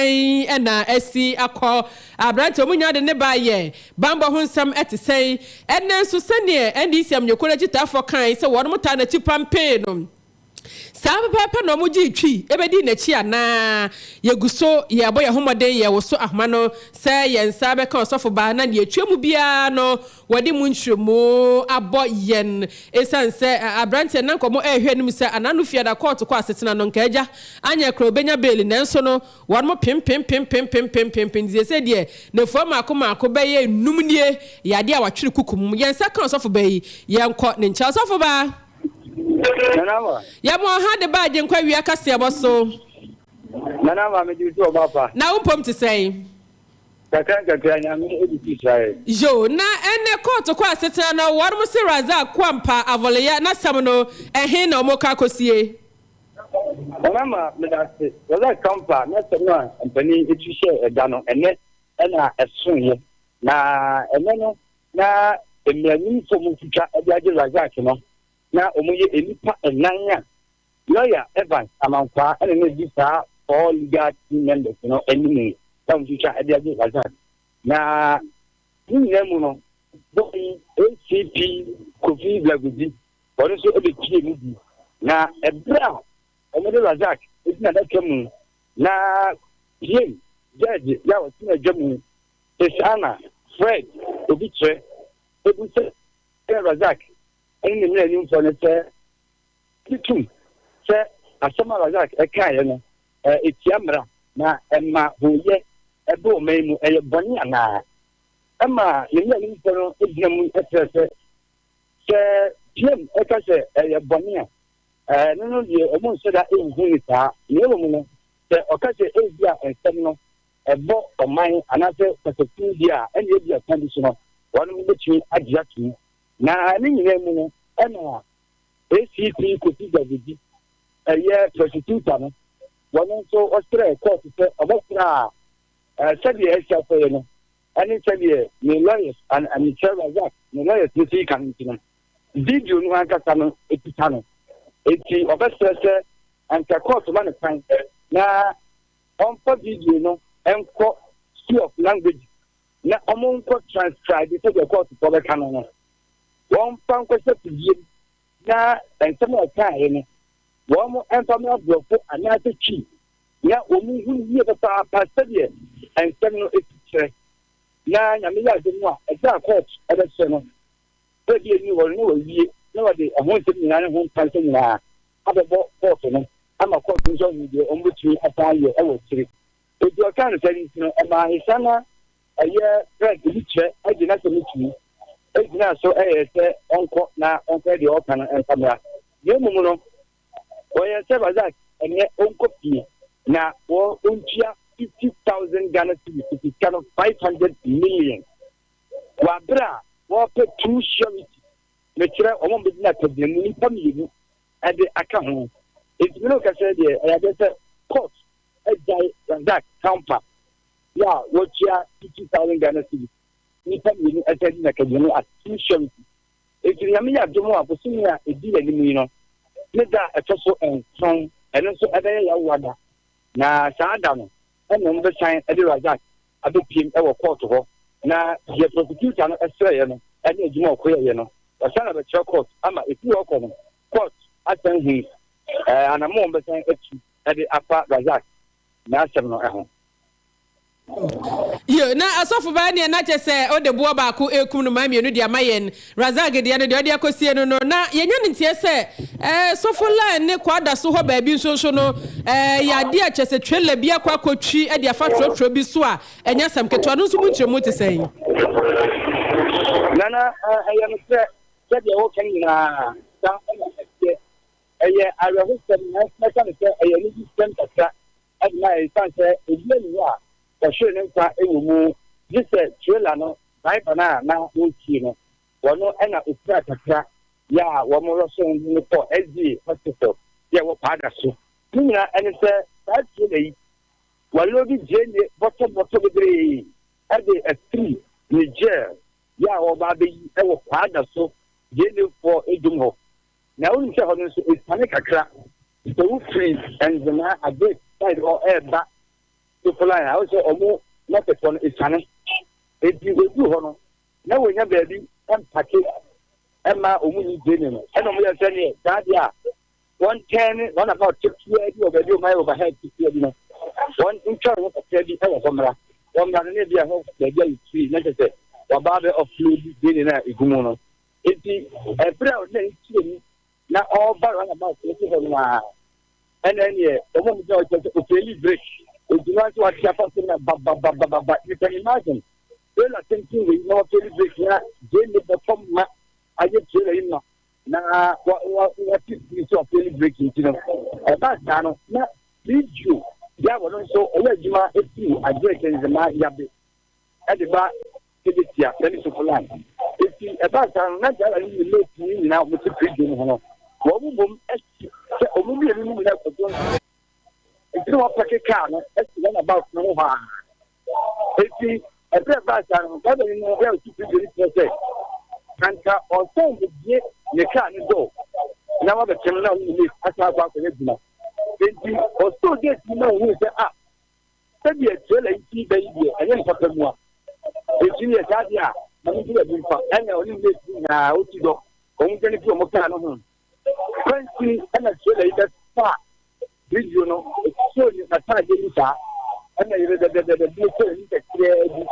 A: na asi akɔ. Aberanteɛ wɔn nyinaa de ne ba yɛ Bammɔ ho nsɛm te sɛn ɛnnɛ nso? Sɛdeɛ NDC amanyɔkuo no akyitaafoɔ kae sɛ wɔn taa n'akyi pampee no, saa pɛpɛɛpɛ na wɔgyee twi bɛdii n'akyi anaa? Yɛgu so yɛrebɔ yɛn ho mmɔden yɛrewoso ahoma no sɛ yɛn nsa bɛka ɔsɔfo ba na deɛ ɛtwa mu biara no wɔde mu nkyerɛmu abɔ yɛn. Ɛsiane sɛ aberanteɛ no na nkɔmmɔ rehwɛ anim sɛ anaa no fiada kɔɔto kɔ asetena no nka agya anyɛ koraa ɔbɛnya beeli nanso no Wɔnom pempempempempempempem nti seesei deɛ nafua mmaako mmaako bɛyɛ nnum nie yɛ adeɛ a watwere kuku mu. Yɛn nsa ka ɔsɔfo ba yi, yɛnkɔ ne nkyɛn. Ɔsɔfo ba!
G: Nana ama.
A: Yɛma ɔha de ba Agyenkwa awia kaseɛbɔ so.
G: Nana ama megye so ɔba pa.
A: Na wo mpom te sɛn?
G: Kakra nkakra Nyame edi so hyira yɛn.
A: Yoo, na ɛnɛ kɔɔto kɔ asetena no wɔnom se Razak Kuampa Avɔleya n'asɛm no ɛhe na wɔkɔ akɔsie?
G: Nana ma medase. Razak Kampa n'asɛm a mpanin etu hyɛɛ ɛda no ɛnɛ ɛna ɛsoeɛ. Na ɛnɛ no na mmaranimfoɔ mu twitwa de agye Razak no na wɔn yɛ nnipa nnan a lɔya Evans Amankwaa ɛna na edi saa four legal team members no anim na wɔn twitwa de agye Razak. Na ne nyinaa mu no bɔyi ACP Kofi Blagudzi Ɔno nso bɛpue mu bi. Na ɛberɛ a wɔde Razak gyina adaka mu na PM, judge, yi a ɔtena adwa mu. Hesiana Fred Obikyerɛ bisa Razak ne ne mmaranimfoɔ no sɛ gye tom sɛ asɛm a Razak kaeɛ no, ɛtia mmara na ɛma hooyɛ ba ɔman mu, ɛyɛ bɔne anaa? Ɛma ne mmaranimfoɔ no gyina mu kyerɛ sɛ, sɛ PM ka sɛ ɛyɛ bɔne a, ɛno no deɛ wɔn nhyɛ da nhu no saa, na mmom no, sɛ ɔka sɛ ebia nsɛm no ɛbɔ ɔman anaasɛ kasasin bi a, ɛnna ebia kwan bi so no, wɔn bɛtumi agye atom. Na ne nyinaa mu no, ɛna ACP Kofi Gazidi, ɛyɛ prosecutor no, wɔn nso ɔsrɛ kɔɔto sɛ ɔbɛsrɛ a sɛdeɛ ɛsi akɔyɛ no ɛne sɛdeɛ ne lawyers and mekyerɛ Razak ne lawyers no si ka no nti no, video no ankasa no ɛtita no. Enti ɔbɛsrɛ sɛ anka kɔɔto ma no kwan na ɔmfa video no nkɔ School of Languages na wɔnkɔ transcribe sɛdeɛ kɔɔtofoɔ bɛka no no, wɔmfa nkɔhyɛ fidie mu na nsɛm a ɔkaeɛ no wɔmfa mmra Borɔfo anaasɛ Twi na wɔnhu no yie papaapa sɛdeɛ nsɛm no si kyerɛ. Na Nyame yɛ adom a, ɛda a kɔɔto bɛhyɛ no, sɛ bi ɛnni hɔ no na wɔawie na wɔde ɛho nsɛm nyinaa ne ho nkansa nyinaa abɛbɔ kɔɔto no ama kɔɔto nso ahu deɛ wɔbɛtumi asan ayɛ wɔ akyire. Enti ɔkaa no saa no nti no, ɛmaa Hesana ɛyɛ Fred Obikyerɛ gye n'asɛm no tumi gyinaa so yɛɛ sɛ ɔnkɔ na ɔnkɔyɛ deɛ ɔreka no mfa mmra. Na mmom no, wɔyɛɛ sɛ Razak ɛnnɛ ɔnkɔ fie na ɔntua 50,000 Ghana cedis, tete sika no 500 million, wɔ aberɛ a wɔrepɛ two surety, mekyerɛ wɔn a wɔbɛgyina akagyinamu nnipa mmienu de aka ho. Enti me ne wo kasa yi deɛ, ɛyɛ adeɛ sɛ court agyae Razak Kampa yɛ a wɔtua 50,000 Ghana cedis nnipa mmienu ɛsɛ di na kagyina as two surety. Enti Nyame yɛ adom a bosome a ɛdi anim yi no ne da a ɛtɔ so nson, ɛno nso ɛbɛyɛ Yawowa da, na saa da no ɛna wɔn bɛsan de Razak abɛpiem wɔ kɔɔto hɔ, na deɛ prosecutor no srɛeɛ no ɛne adwuma a ɔkɔyɛeɛ no wɔsan abɛkyerɛ court ama ɛfiri hɔ kɔ no court asan hu anamɔ wɔn bɛsan atu de afa Razak n'asɛm no ho.
A: Yo, na asɔfo baa neɛ na kyɛ sɛ ɔde boɔ baako ɛrekum no maa mmienu de ama yɛn. Razak deɛ no deɛ ɔde akɔsie no no, na yɛnya no nteɛ sɛ eh, sɔfo line ne kwada so hɔ baabi nso nso no eh, yɛ adeɛ a kyɛ sɛ trailer bi akɔ akɔtwi de afa trɔtrɔ bi so a ɛnyɛ asɛm ketewa no nso mu nkyerɛmu te sɛn?
G: Nana, ɛyɛ nokorɛ sɛdeɛ woka no nyinaa saa na ɛteɛ. Ɛyɛ awerɛhosɛm, nanso mɛka no sɛ ɛyɛ anigyesɛm kakra de ma yɛn esiane sɛ obiara nni hɔ a ɔhweree ne nkwa wɔ mu gye sɛ trailer no driver no a na ɔretie no. Ɔno na opiraa kakra yɛ a wɔrɔhyɛn no kɔɔ SDA Hospital yɛ ɛwɔ Paada so. Ne nyinaa ne sɛ saa trailer yi wɔaloadi gyeene bɔtɔbɔtɔ bebree de afiri Niger yɛ a wɔreba abɛyi wɔ Paada so gyeenefoɔ dwom hɔ. Na wonim sɛ hɔ no nso esiane kakra. Sɛ wofiri Nzenaa Agric side hɔ reba Sofoline a, wohu sɛ wɔn market hɔ no esiane. Enti wɔduru hɔ no, na wɔnya baabi mpake mma wɔn nyi gyeene no. Ɛna wɔyɛ sɛ neɛ saa deɛ a wɔntɛn roundabout ketewa bi wɔ baabi a wɔayɛ overhead ketewa bi no, wɔn ntwa ho kakra bi wɔ hɔ mmra. Wɔmmra no na ebi a ɛhɔ baabi ayɛ free na kyerɛ sɛ wɔaba abɛ offload gyeene no a egu mu no. Enti ɛberɛ a ɔde n'ani kyerɛ mu na ɔreba runabout no so hɔ no ara, ɛna ɛneɛ wɔn a wɔgyina hɔ kyerɛ sɛ ɔfeeli break. Enti no ara sɛ wate afa so na bababababa. You can imagine trailer tenten wei na wafeeli break na gyeene bɛtɔ ma ayɛ trailer yi ma na wate firi sɛ ɔfeeli break nti no ɛbaa saa no na video yɛ a wɔno nso ɔyɛ adwuma ɛfiri Agric Nzema Yabe de ba Kedetia ne Sofolan. Enti ɛbaa saa no, na Jaira ne ne mate no nyinaa a wɔte bridge no ho no, wɔn bom asi sɛ wɔn mmienu no nyinaa kɔdwo nsa. Enti na wɔapake kaa no asi runabout no ho hɔ ara. Enti ɛberɛ a ɛbaa saa no, driver no a ɔte bridge no kyerɛ sɛ anka ɔsɛn bebie ne kaa no dɔɔ na wabɛtɛm na ɔne ne mate asan akɔ akɔyɛ adwuma. Enti ɔsɔɔ gate no ma ohuu sɛ ah, Sɛdeɛ trailer yi ti ba yi deɛ, ɛnyɛ ne papa mua. Enti no yɛ saa deɛ a, ma me nso baabi mfa. Ɛna ɔne mate no nyinaa ɔti dɔ. Wɔn dwane firi wɔn kaa no ho. Kwansini ɛna trailer yi bɛfaa video no, ɛsoo ne n'ataadeɛ mu saa. Ɛna yɛbɛbɛbɛbɛ bi sɛ n'ani kakraa bi.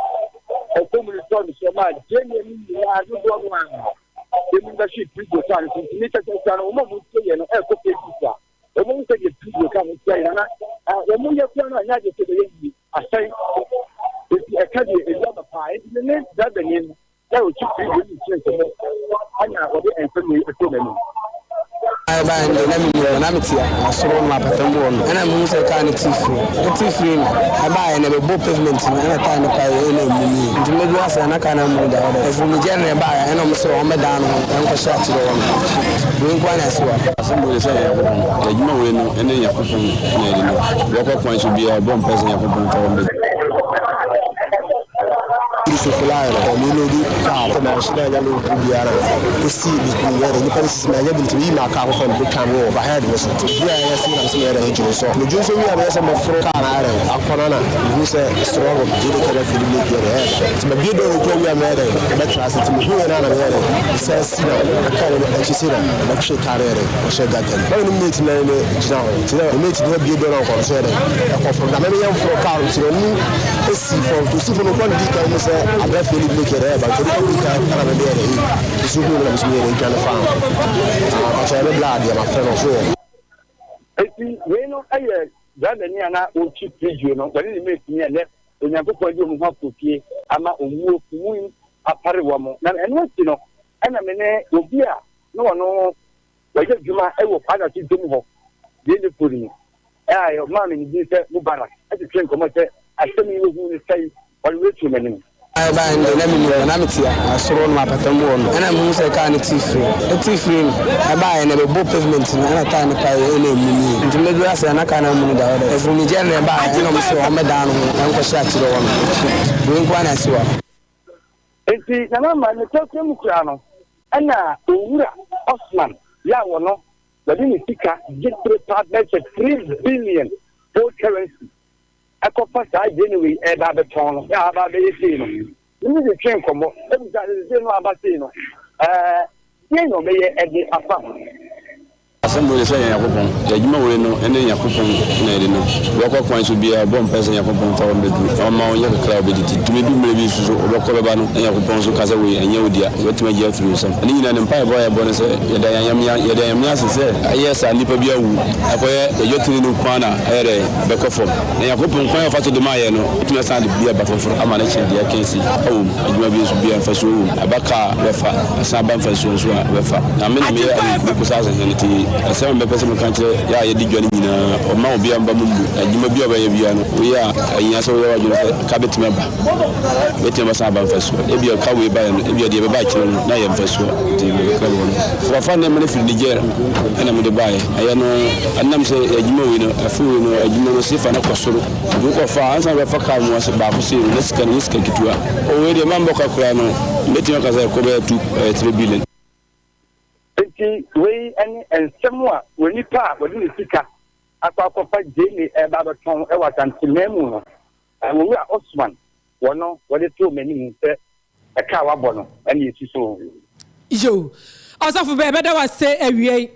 G: Ɛkɔm no tɔɔ no so maa gyeene no nyinaa dodoɔ no ara emu bɛhwee Peugeot kaa no so. Nti me kasa no, wɔn a wɔtie yɛ no ɛrekɔ Facebook a, wɔn hu sɛdeɛ Peugeot kaa no tia yɛ na wɔn yɛ kura no anyɛ adeɛ sɛ ɛbɛyɛ yie asɛe. Eti ɛka deɛ ebi aba paa. Eti me ne driver ni no na ɔtwi Peugeot no kyerɛ nkɔmmɔ ɛna wɔde nsɛm wei ɛtoo m'anim.
H: Ɛbaeɛ no deɛ na menni hɔ, na mete asoro no apata mu hɔ no, ɛna mehu sɛ kaa no te firi, ɛte firi no, ɛbaeɛ no ɛbɛbɔ pavement no, ɛna taa no paeɛ ɛna ɛmuniiɛ, nti mɛduru ase a na kaa no amuni da hɔ dɛ, ɛfiri Niger na ɛbaeɛ, ɛna wɔn sɛ wɔn bɛdan no ho ɛnkɔhyɛ akyire hɔ no, wei nko ara na ɛsi hɔ.
I: Asɛm wei sɛ Nyankopɔn, adwuma wei no ɛne Nyankopɔn na yɛde no, wɔkɔ kwan so biara bɔ mpae sɛ Nyankopɔn mfa wɔn bɛ.
J: Fly no ɔmo load car kɔ machine a nya load biara kɔsi ne yɛ dɛ nipa no sisi ma ɛnyɛ bi nti meyi maa car foforɔ mede twa no wɔ overhead no so nti bi a ɛyɛ si na mesɛ meyɛ dɛ dwonsɔ me dwonsɔ wie a meyɛ sɛ mɛforo car no ayɛ dɛ akɔ no na mehu sɛ strong gye de kɛbɛ fili brake yɛ dɛ ɛyɛ da nti mabie dɔ no kura wie a meyɛ dɛ mɛtra ase nti mehu yɛ no a na meyɛ dɛ sɛ si na car no akyi si na mɛtwe car no yɛ dɛ ɔhyɛ gutter mu na me ne mate no ne gyina hɔ nti na mate no abie dɔ no akɔ no so yɛ dɛ ɛkɔforo na mɛmeyɛ mforo car no nti na ɔno si fam to si fam no kwan di kan ne sɛ abira fie ne breki yɛrɛ ɛba nti ɔde di kan ɛna mede yɛrɛ yi nso hu na mesumi yɛrɛ dwa ne fa akyɛ ɛne bla adeɛ ma fɛ no so wɔ.
G: Eti wei no yɛ driver ni a na ɔretwi Peugeot no, wɔne ne mate ni a nɛ Onyankopɔn adi wɔn ho akɔ fie ama owuo kumu apare wɔn. Na ɛno akyi no ɛna me ne obi a na ɔno wɔyɛ adwuma wɔ Kwadaso dwom hɔ, Dendefo no mu, a ɔmaa me ne din sɛ Mubarak, twetwee nkɔmmɔ sɛ asɛm yi wɔhuu no sɛn, ɔde wei too m'anim.
H: Ɛbaeɛ no deɛ na menni hɔ, na mete asoro no apata mu hɔ no, ɛna mehu sɛ kaa no te firi, ɛte firi no, ɛbaeɛ no ɛbɛbɔ pavement no, ɛna taa no paeɛ ɛna ɛmuniiɛ, nti mɛduru ase a na kaa no amuni da hɔ dɛ, ɛfiri Niger na ɛbaeɛ, ɛna wɔn sɛ wɔn bɛdan no ho nkɔhyɛ akyire hɔ no, wei nko ara na ɛsi hɔ.
G: Enti Nana Ama ne tɛkrɛ mu koraa no, ɛna Owura Osman yɛ a wɔno wɔde ne sika gye tire paa bɛyɛ sɛ 3 billion old currency ɛkɔfa saa gyeene wei ɛreba abɛtɔn no, yɛ a aba abɛyɛ sei no, ne ne de twe nkɔmmɔ ebisa sɛ sei no aba sei no, deɛn na ɔbɛyɛ ɛde afa ho.
I: Asɛm wei de sɛ Nyankopɔn, yɛ adwuma wei no ɛne Nyankopɔn na yɛde no, wɔkɔ kwan so biara bɔ mpae sɛ Nyankopɔn mfa wɔn bɛduru na ɔmma wɔnyɛ kakra a wɔbɛdidi. Tumi du mmerɛ bi nso so wɔbɛkɔ bɛba no na Nyankopɔn nso ka sɛ wei ɛnyɛ wo dea, wɔbɛtumi agye afiri wo nsam. Ɛno nyinaa no mpaebɔ a yɛbɔ ne sɛ yɛda Nyame yɛda Nyame ase sɛ ayɛ saa nnipa bi awu akɔyɛ yɛdwatiri no kwan na ɛyɛ dɛn bɛkɔ fam. Na Nyankopɔn kwan a ɔfa so de maa yɛn no ɔtumi asan de bi aba foforɔ ama no kyɛn deɛ ɛka si ɛwɔ mu. Adwuma bi nso biara mfasoɔ wɔ mu. Aba kaa bɛfa, asan aba mfasoɔ nso a ɛbɛfa. Na me na meyɛ ahemfie kosase hene nti asɛm a mɛpɛ sɛ meka kyerɛ yɛ a yɛdi dwa no nyinaa, ɔmma obiara mma mo mmu. Adwuma bi a ɔbɛyɛ biara no, woyɛ a, ɛhia sɛ woyɛ w'adwene sɛ ka bɛtumi aba. Bɛtumi aba san aba mfasoɔ. Ebia ka wei baeɛ no, ebia deɛ ɛbɛba akyire no, na ɛyɛ mfasoɔ. Nti mekra wɔ no. Wɔfa nneɛma no firi Niger ɛna mede baeɛ. Ɛyɛ no, ɛnam sɛ adwuma wei no, afe wei no, adwuma no sefa no kɔ soro. Nti wokɔfa a, ansa na wobɛfa kaa mu ase baako sei no, na sika no nyɛ sika ketewa. O wei deɛ mammɔ ka koraa no, mɛtumi aka sɛ ɛkɔ bɛyɛ 2, 3 billion.
G: Enti wei ne nsɛm a onipa a wɔde ne sika akɔ akɔfa gyeene reba abɛtɔn wɔ Asanteman mu no, Owura Osman wɔ no wɔde too m'anim sɛ ɛka a wabɔ no na ɛsi so.
A: Yo, ɔsɔfo bɛɛ bɛda wase awiei.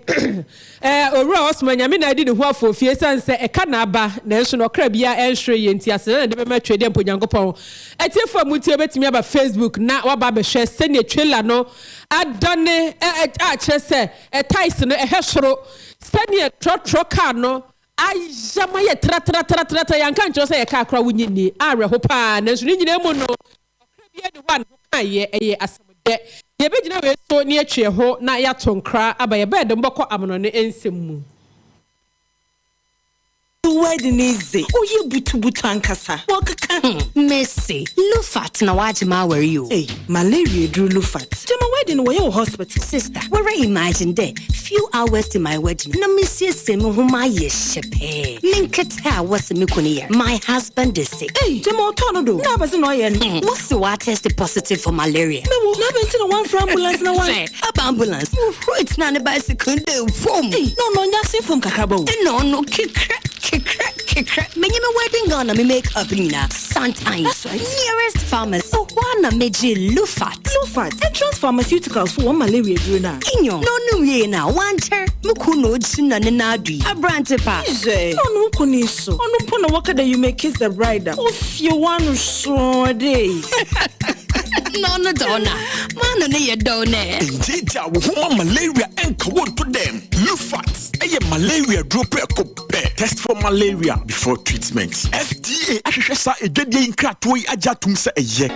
A: Eh, Owura Osman, Nyame na adi ne ho afofie esiane sɛ ɛka na aba, nanso na ɔkra biara ɛnhwere yɛ nti aseda na ɛde bɛma Twedeɛ mpo Nyankopɔn. Atiefo a motie bɛtumi aba Facebook na waba abɛhwɛ sɛnea trailer no adane a kyerɛ sɛ tiles no ɛhwɛ soro sɛnea trɔtrɔ car no ayam ayɛ tratratratratra. Yɛanka nkyerɛ sɛ yɛ car koraa wonyi nni awerɛho paa, nanso ne nyinaa mu no ɔkra biara ni hɔ a ne ho kaeɛ. Ɛyɛ asɛmdɛ. Yɛbɛgyina wei so ne yɛatwe yɛn ho na yɛato nkra aba. Yɛbɛɛ de mbɔkɔ amanɔne nsɛm mu.
K: Wedding dze oyɛ butubutu ankasa wɔkeka ho.
L: Mercy, Lufat na wagye ma aware yi o.
K: Hey, malaria duru Lufat. Gyama wedding wɔyɛ wɔ hospital.
L: Sister, where imagine dɛ few hours to my wedding na mesiesie me ho ma ayɛ hyɛ pɛɛ. Me nkete a wɔse me kunu yɛ. My husband is sick.
K: Hey, gyama ɔtɔ no do. Na abɛse na ɔyɛ no.
L: Wɔse wa test positive for malaria.
K: Mewo, na abɛnti na wɔamfrɛ ambulance na wɔn.
L: Hwɛ, aba ambulance. Wohuro tena ne bicycle de fom.
K: Hey, na ɔno ɔnya ase fam kakraba o.
L: Ɛna ɔno kekra kekra. Kekra, menye me wedding gown na me make up nyinaa. Santan.
K: That's right.
L: Nearest pharmacy. Ɔhɔ ara na megyee Lufat.
K: Lufat, Entrance Pharmaceuticals fo wɔn malaria aduro no a.
L: Nyew, na ɔnom wiei no a, ɔannkyɛr, mo kun na ogyina ne nan do yi. Aberantse pa.
K: Hwɛ, na ɔno nko ni so. Ɔno mpo na wɔka dɛ you may kiss the bride a, ofie w'ano srɔɔ dei.
L: Na ɔno dze ɔno a, m'ano no yɛ dɛw nɛ.
M: Ngyeegyaa wo ho ma malaria nka wo nto dɛm. Lufat yɛ malaria duro prɛko pɛ. Test for malaria before treatment. FDA ahwehwɛ saa adwadie yi nkratoɔ yi agye atom sɛ ɛyɛ.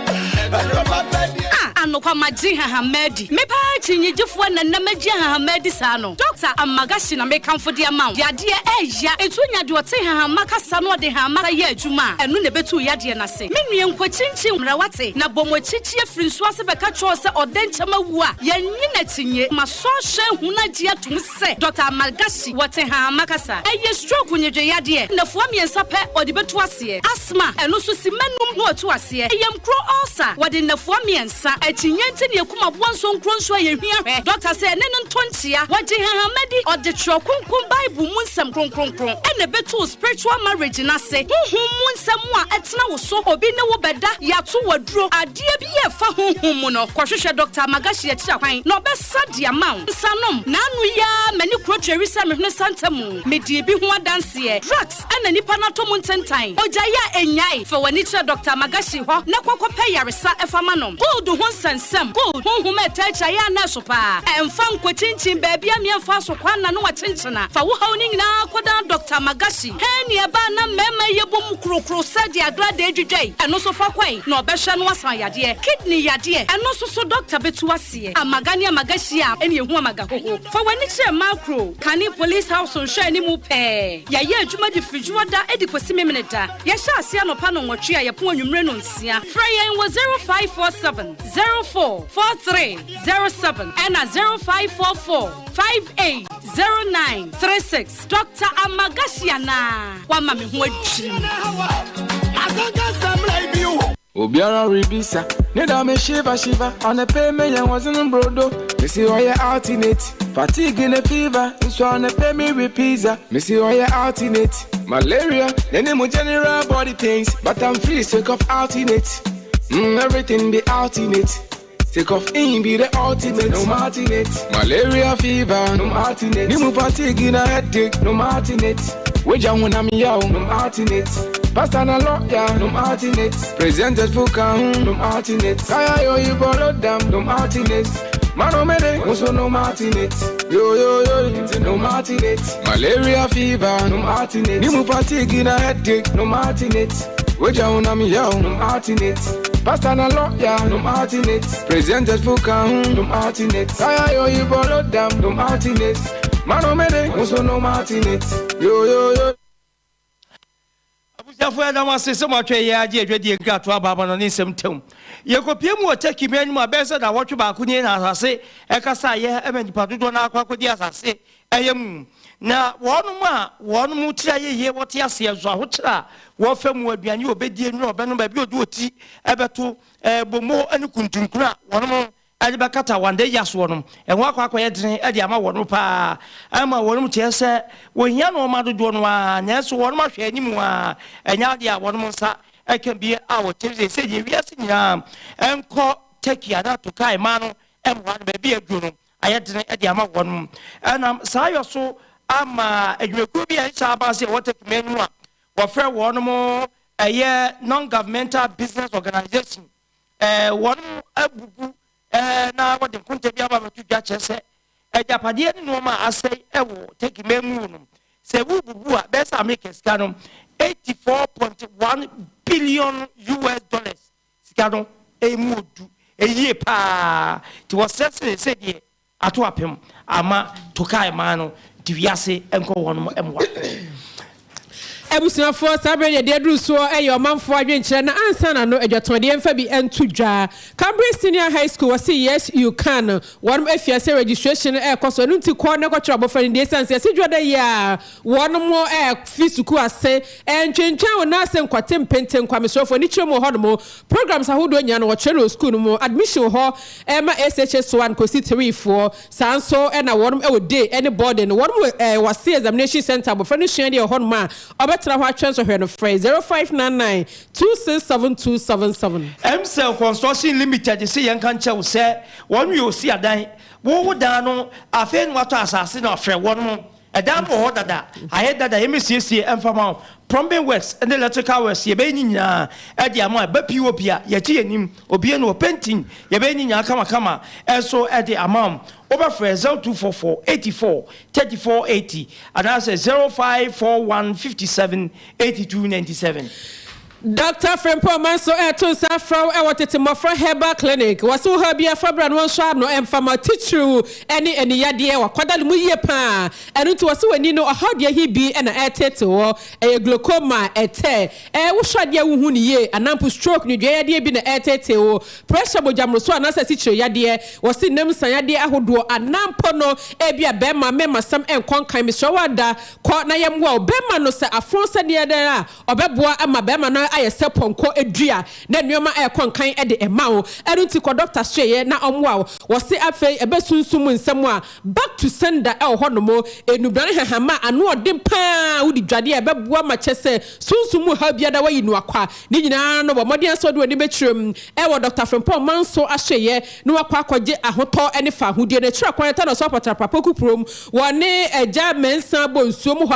N: Ah, anokwa magye nhahamma adi. Me paa akyinnyegyefoɔ na nnɛ magye nhahamma adi saa no. Dɔkta Amagashi na mekamfo de ama wo. Yadeɛ ɛɛya. Enti wonya deɛ ɔte nhahamma kasa na ɔde nhahamma yɛ adwuma a, ɛno na ɛbɛtu wo yadeɛ no ase. Me nua nkɔkyinkyin mmra wate, na bɔ mo akyikyi afiri nsuo ase bɛka kyerɛ wo sɛ ɔdɛnkyɛm awu a, yɛnnye no akyinnye. Masɔ ahwɛ ahunu agye atom sɛ Dɔkta Amalgashi wɔ Tehama kasa. Ɛyɛ stroke nnwedwe yadeɛ. Nnafua mmiɛnsa pɛ ɔde bɛtu aseɛ. Asthma, ɛno nso simma num na watu aseɛ. Yamkuro ulcer, wɔde nnafua mmiɛnsa. Akyinnye nti na yɛkum aboa nsonkuro nso a yɛhwia hwɛ. Dɔkta sɛ ɛne no nto nkyea. Wɔgye hahama di. Ɔde Twerɛ Kronkron Bible mu nsɛm kronkronkron na ɛbɛtu wo spiritual marriage no ase. Honhom mu nsɛm a ɛtena wo so, obi ne wo bɛda, yɛato wo aduro, adeɛ bi a ɛfa honhom mu no, kɔhwehwɛ Dɔkta Amagashi akyiri akwan na ɔbɛsa de ama wo. Nsanom, N'ano yi ara m'ani kuro tweri sɛ me hwene santa mu. Medii bi ho adanseɛ. Drugs na nipa no atɔ mu ntentan. Ogyae a ɛnnyae. Fa w'ani kyerɛ Dɔkta Amagashi hɔ na kɔ kɔpɛ yaresa fa ma no. Gold ho nsɛnsɛm, Gold, honhom a ɛtaa akyi ayɛ a na ɛso paa. Ɛmfa nkɔkyinkyin baabi a meɛmfa so kwan na no akyenkyena. Fa wo haw no nyinaa kɔdan Dɔkta Amagashi. Hɛn nea ɛbaa na mmarima yi yɛbɔ mu krokro sɛ deɛ agradaa dwidwa yi, ɛno nso fa kɔe na ɔbɛhwɛ no asan yadeɛ. Kidney yadeɛ, ɛno nso so dɔkta bɛtu aseɛ. Amaga ne amaga hyia a, ɛne ɛhu amaga hoho. Fa w'ani kyerɛ Makro, Kane Police House nhwɛ anim pɛɛ. Yɛayɛ adwuma de firi Dwoɔda de kɔsi Memeneda. Yɛhyɛ aseɛ anɔpa nnɔnwɔtwe a yɛpɔn anwummere nnɔnsia. Frɛ yɛn wɔ 0547 04 43 07 ɛna 0544 58 09 36. Doctor Amagashi anaa? Wama me ho adwiri me.
O: Obiara rebisa ne da me shiva shiva ɔne me yɛn wɔdze brodo mesi ɔyɛ alternate fatigue ne fever nso ɔne me with pizza mesi ɔyɛ alternate malaria n'anim general body pains but I'm free sake of alternate everything be alternate. Take off in be the ultimate, no alternate. Malaria fever, no alternate. Nimu fatigue na headache, no alternate. Weja when I'm yow, no alternate. Pastor na lawyer, no alternate. Presented for kahun, no alternate. Kaya yo you borrow them, no alternate. Mano mene, also no alternate. Yo yo yo, no alternate. Malaria fever, no alternate. Nimu fatigue na headache, no alternate. Weja when I'm yow, no alternate. Pastor na lawyer, no alternate. Presented for kahun, no alternate. Kaya yo you borrow them, no alternate. Mano mene, also no alternate. Yo yo yo.
B: Abusuafo yɛda mo ase sɛ moatwɛn yɛn agye adwadie nkratoɔ aba ama no ne nsɛm ntam. Yɛkɔpie mu wɔ Turkey man no mu a bɛyɛ sɛ nnawɔtwe baako nie na asase ɛkasaeɛ ma nnipa dodoɔ no ara kɔ akɔdi asase ɛyɛ mu. Na wɔnom a wɔnom tiri ayɛ yie wɔte aseɛ nso ahokyerɛ a wɔfa mu, aduane a wɔbɛdie, nnuro a wɔbɛnom, baabi a wɔde wɔn ti bɛto, bomo ne kuntunkunu a wɔnom de bɛkata wɔn adagya soɔ no, ɛho akɔ akɔyɛ dene de ama wɔnom paa, ama wɔnom kyerɛ sɛ wɔhia nnoɔma dodoɔ no ara, nanso wɔnom ahwɛ anim ara, ɛnyɛ adeɛ a wɔnom nsa ka bi a wɔkyerɛ sɛ sɛdeɛ wiase nyinaa nkɔ Turkey anaa Turkey man no mmoa no, baabi a aduro no ayɛ dene de ama wɔnom. Ɛnam saa yɔ so ama adwumakuo bi a ɛnhyɛ aban ase a ɛwɔ Turkey man no mu a wɔfrɛ wɔnom ɛyɛ Non-Governmental Business Organization, wɔnom abubu na wɔde nkonta bi aba abɛto dwa kyerɛ sɛ agyapadeɛ ne nnoɔma a asɛe wɔ Turkey man mu no, sɛ wobubu a bɛyɛ sɛ Amerika sika no 84.1 billion US dollars sika no ɛmu odu ɛyie paa, nti wɔsrɛ sɛ sɛdeɛ ato apem ama Tokai man no nti wiase nkɔ wɔnom mmoa.
A: Abusuafoɔ, saa berɛ deɛ deɛ aduru soɔ yɛ ɔmanfoɔ adwenkyerɛ na ansa na no adwatɔndeɛ mfa bi nto dwa. Cambridge Senior High School wɔse yes you can wɔnom afi aseɛ registration no ɛrekɔ so ɛno nti kɔ na kɔtwerɛ abɔfra no din ɛsiane sɛ yɛse dwoada yi a wɔnom ɛrefi sukuu ase ɛntwentwɛn wo nan ase nkɔte mpente nkwamesoɔfoɔ ani kyerɛ mu wɔ hɔnom Programs ahodoɔ nyinaa no wɔkyerɛ no wɔ sukuu no mu, admission wɔ hɔ ma SHS 1 kɔsi 3 foɔ, saa nso na wɔnom wɔ day ne boarding no, wɔnom wɔ Wase examination center, abɔfra no sua adeɛ wɔ hɔnom a ɔbɛtena. wobɛtena hɔ atwɛn sɔhwɛ no, frɛ 0599 267277.
B: Mcell Construction Limited se yɛnka nkyɛ wo sɛ wɔn yɛ osi adan, wo wo dan no afei na watɔ asase na frɛ wɔn, ɛdan no wɔ hɔ dada, ayɛ dada, yɛmmɛsiesie ɛmfa ma wo, plumbing works ne electrical works yɛbɛyɛ ne nyinaa ɛde ama wo, ɛba POP a yɛgye yɛnim, obie no wɔ painting yɛbɛyɛ ne nyinaa kamakama ɛnso ɛde ama wo, wobɛfrɛ 0244 84 34 80 anaasɛ 0541 57 82 97.
A: Dɔkta Frimpong Manso reto nsa afrɛ wo wɔ Tete Mmɔfra Herbal Clinic. Wɔse wo haw biara fa bra na wɔnsɔ ano mfa ma wo, titiriw ne ani yadeɛ. Wakwadare mu yie pa ara. Ɛno nti wɔse w'ani no ɔhaw deɛ he bi na ɛreteetee woɔ. Ɛyɛ glaucoma, ɛtɛ, ɛɛ wohwɛ adeɛ a wonhu no yie, anaa mpo stroke, nnwodwoeɛ yadeɛ bi na ɛreteetee wo, pressure, mogya mmorosoɔ anaasɛ asikyire yadeɛ. Wɔse nnam nsa yadeɛ ahodoɔ anaa mpo no ebia bɛrima mmɛmasɛm nkɔ nkan. Mesrɛ wo ada, kɔ na yɛmmoa wo. Bɛrima no sɛ afono sɛdeɛ dɛn a, Ɔbɛboa ma barima no ayɛ sɛ pɔnkɔ dua na nneɛma rekɔ nkan de ma wo. Ɛno nti kɔ dɔkta soɛeɛ na ɔmmoa wo. Wɔse afei ɛbɛ sunsum mu nsɛm a, back to sender wɔ hɔ nom. Nnubrane hahama a ano ɔden pa ara wode dwade a ɛbɛboa ma kyɛ sɛ sunsum mu haw biara wayi no akwa. Ne nyinaa no bɔ mmɔden ara sɛ wode w'ani bɛkyerɛ mu wɔ Dɔkta Frimpong Manso asoɛeɛ na wakɔ akɔgye ahotɔ ne fahodie no. Akyiri kwan Tano so Apatrapa Poku kurom wɔne Agya Mensah bɔ nsuo mu hɔ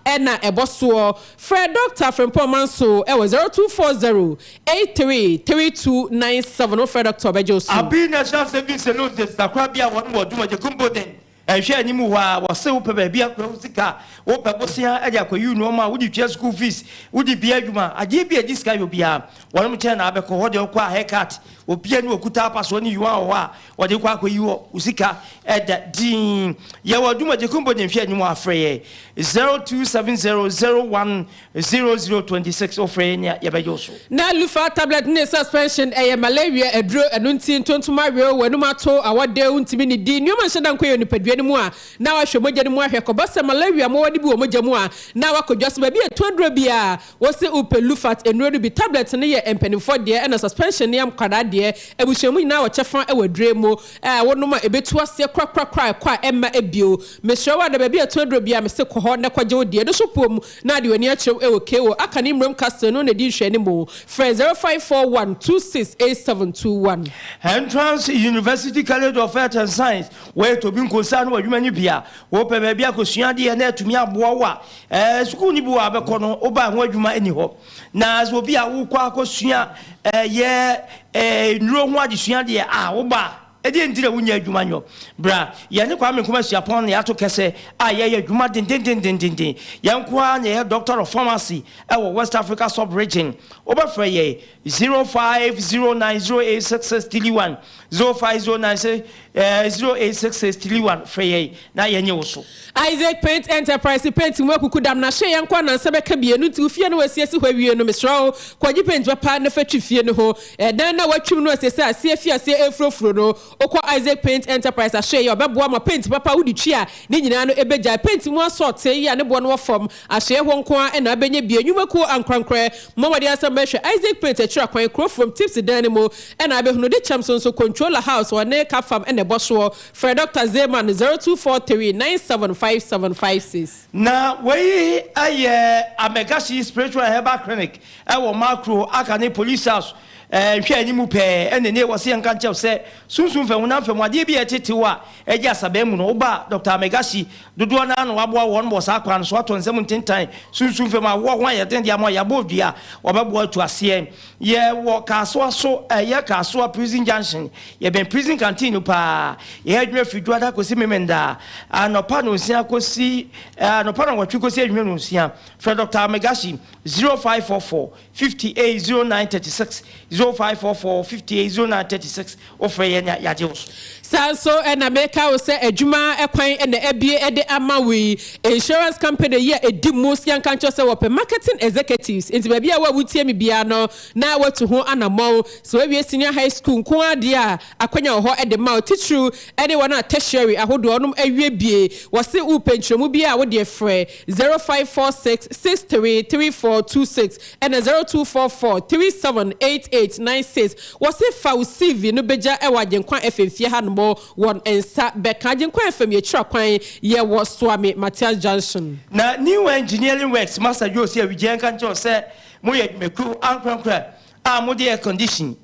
A: ara na ɛbɔ soɔ. Frɛ Dɔkta Frimpong Manso wɔ 0240 83 3297. Wofrɛ dɔkta a ɔbɛgye wo so.
B: Abi National Savings and Loans de sikakorabea a wɔn wɔ Dwumadie Kumboden nhwɛ anim hɔ a wɔse wopɛ baabi akora wo sika, wopɛ bosea de akɔyi wo nnoɔma, wode tua school fees, wode bia adwuma, adeɛ bi a ɛgye sika yɛ obiara wɔnom kyɛn na abɛkɔ hɔ deɛ wokɔ a haircut obiara ne ɔkuta apasoɔ ne yuan wɔ hɔ a wɔde kɔ akɔyi hɔ wo sika ɛda din. Yɛwɔ Dwumadie Kumboden nhwɛ anim hɔ a frɛ yɛ 0270 010026 wofrɛ yɛn a yɛbɛgye wo so.
A: Na Lufa tablet ne suspension ɛyɛ malaria aduro, ɛno nti ntontom awe wo, w'anum ato, awɔ de, wontumi nnidi, nneɛma nhyɛ da nkɔ yɛ nipadua no mu a, na wahwɛ mogya no mu ahwɛ kɔba sɛ malaria mmoawa no bi wɔ mogya mu a, na wakɔ dwa so baabi a ɛtɔn aduro biara, wose wopɛ Lufat nnuro no bi, tablet no yɛ mpanimfoɔ deɛ ɛna suspension no yɛ nkwadaa deɛ, abusua mu nyinaa wɔ kyɛfa wɔ aduro yi mu a wonom a ɛbɛtu aseɛ korakorakora ɛkɔ a ɛmma bio. Mesrɛ wo ada baabi a ɛtɔn aduro biara mese kɔ hɔ na kɔgye wo deɛ, ɛno nso poom na de w'ani akyerɛw wɔ KO aka ne Mmram Castle no na di nhwɛanimu. Frɛ 0541 268721.
B: Entrance University College of Health and Science, Wɔyɛ Tobi Nkonsa ne w'adwuma no bi a, wopɛ baabi akɔsua adeɛ na atumi aboa wo a, ɛɛ sukuu no bi wɔ a bɛkɔ no, woba a ho adwuma nni hɔ. Na sɛ obi a wokɔ akɔsua ɛyɛ ɛɛ nnuro ho adesua deɛ a, woba a, Ɛdeɛn nti na wonnya adwuma nyɔ? Bra, yɛne Kwame Nkrumah Suapɔn na yɛato kɛsɛ a yɛyɛ adwuma dendendendenden. Yɛn nko ara na yɛyɛ Doctor of Pharmacy wɔ West Africa Sub-Region. Wobɛfrɛ yɛn 0509086631, 0509 086631, frɛ yɛn na yɛnyɛ wo so.
A: Isaac Paint Enterprise paint mu akuku dam na hye yɛnkɔ anansa bɛka bi ɛno nti wo fie no wasiesie hɔ awie no mesrɛ wo kɔgye paint papa na fa twi fie no ho ɛdan no a watwim no asiesie aseɛ fi aseɛ ɛfurofuro no wokɔ Isaac Paint Enterprise ahye yɛ ɔbɛboa ma paint papa wode twi a ne nyinaa no ɛbɛgyae paint mu asɔɔte yi a ne boɔ no wɔ fam ahyeɛ hɔ nko ara na abɛnya bi nnwumakuo ankorankorɛ mmɔ mmɔden ara sɛ mobɛhwɛ Isaac Paint akyiri akwan kuro from Tips dan no mu ɛna abɛhunu de kyɛm so nso Controller House ɔne Kafam ɛna ɛbɔ soɔ Frɛ Dɔkta Zeman 0243 975756.
B: Na wei yɛ Amegashie Spiritual and Herbal Clinic wɔ Makro aka ne Police House nhwɛanimu pɛɛ ɛna nie wɔse yɛnka nkyɛw sɛ sunsum fam honam fam adeɛ bi a ɛtetew a ɛgye asabaa mu no woba a Dɔkta Amegashie dodoɔ no ara na waboa wɔn wɔ saa kwan no so atɔ nsam ntentan sunsum fam awoɔ ho ayɛ den de ama yɛabɔ dua a wɔbɛboa atu aseɛ Yɛ wɔ Kasoa so, ɛyɛ Kasoa Prison Junction. Yɛ bɛn prison canteen no paa. Yɛ adwuma firi Dwoada kɔsi Memenda, anɔpa nonsia kɔsi anɔpa nɔnwɔtwe kɔsi anwummerɛ nonsia. Frɛ Dɔkta Amegashi, 0544 58 09 36, 0544 58 09 36. Wo frɛ yɛn a, yɛagye wo so.
A: Saa nso na meka wo sɛ adwuma kwan na abue de ama wo yi. Insurance company yi a ɛdi mu sɛ yɛnka nkyerɛ sɛ wɔpɛ marketing executives nti baabi a wo a wotie me biara no na woatu ho anammɔn. Sɛ woawie senior high school nko ara deɛ a akwanya wɔ hɔ de ma wo titiriw ne wɔn a tertiary ahodoɔ nom awie bie. Wɔse wopɛ nkyerɛmu biara a wodeɛ frɛ 0546 63 3426 ɛna 0244 37 8896. Wɔse fa wo CV no bɛgya wɔ Agyenkwa FM fie ha nom. hɔnom wɔn nsa bɛka. Agyenkwa FM yɛkyira kwan yɛwɔ Suame Mathias Junction.
B: Na New Engineering Works Master Joe si awigyeɛ nka nkyerɛ wo sɛ moyɛ adwumakuo ankorankorɛ a mode air condition,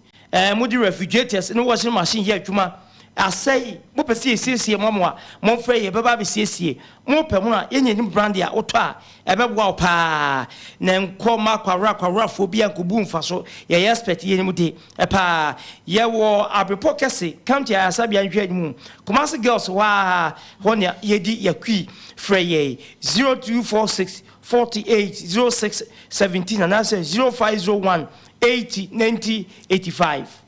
B: mode refrigerators ne washing machine yɛ adwuma. Asɛe, mopɛ sɛ yɛsiesie ma mo a, momfrɛ yɛn, yɛbɛba abɛsiesie. Mopɛ mono a, yɛnyɛ nim brand a wotɔ a ɛbɛboa wo paa. Na nkɔ mma kwawora kwaworafoɔ biara nkɔbu mfaso, yɛyɛ expert, yɛnim de paa. Yɛwɔ Abrepɔ Kɛse, County Ayaresabea nhwɛanimu, Kumasi Girls hɔ ara, hɔ na yɛdi yɛakui. Frɛ yɛn 0246 48 06 17 anaasɛ 0501 80 90 85.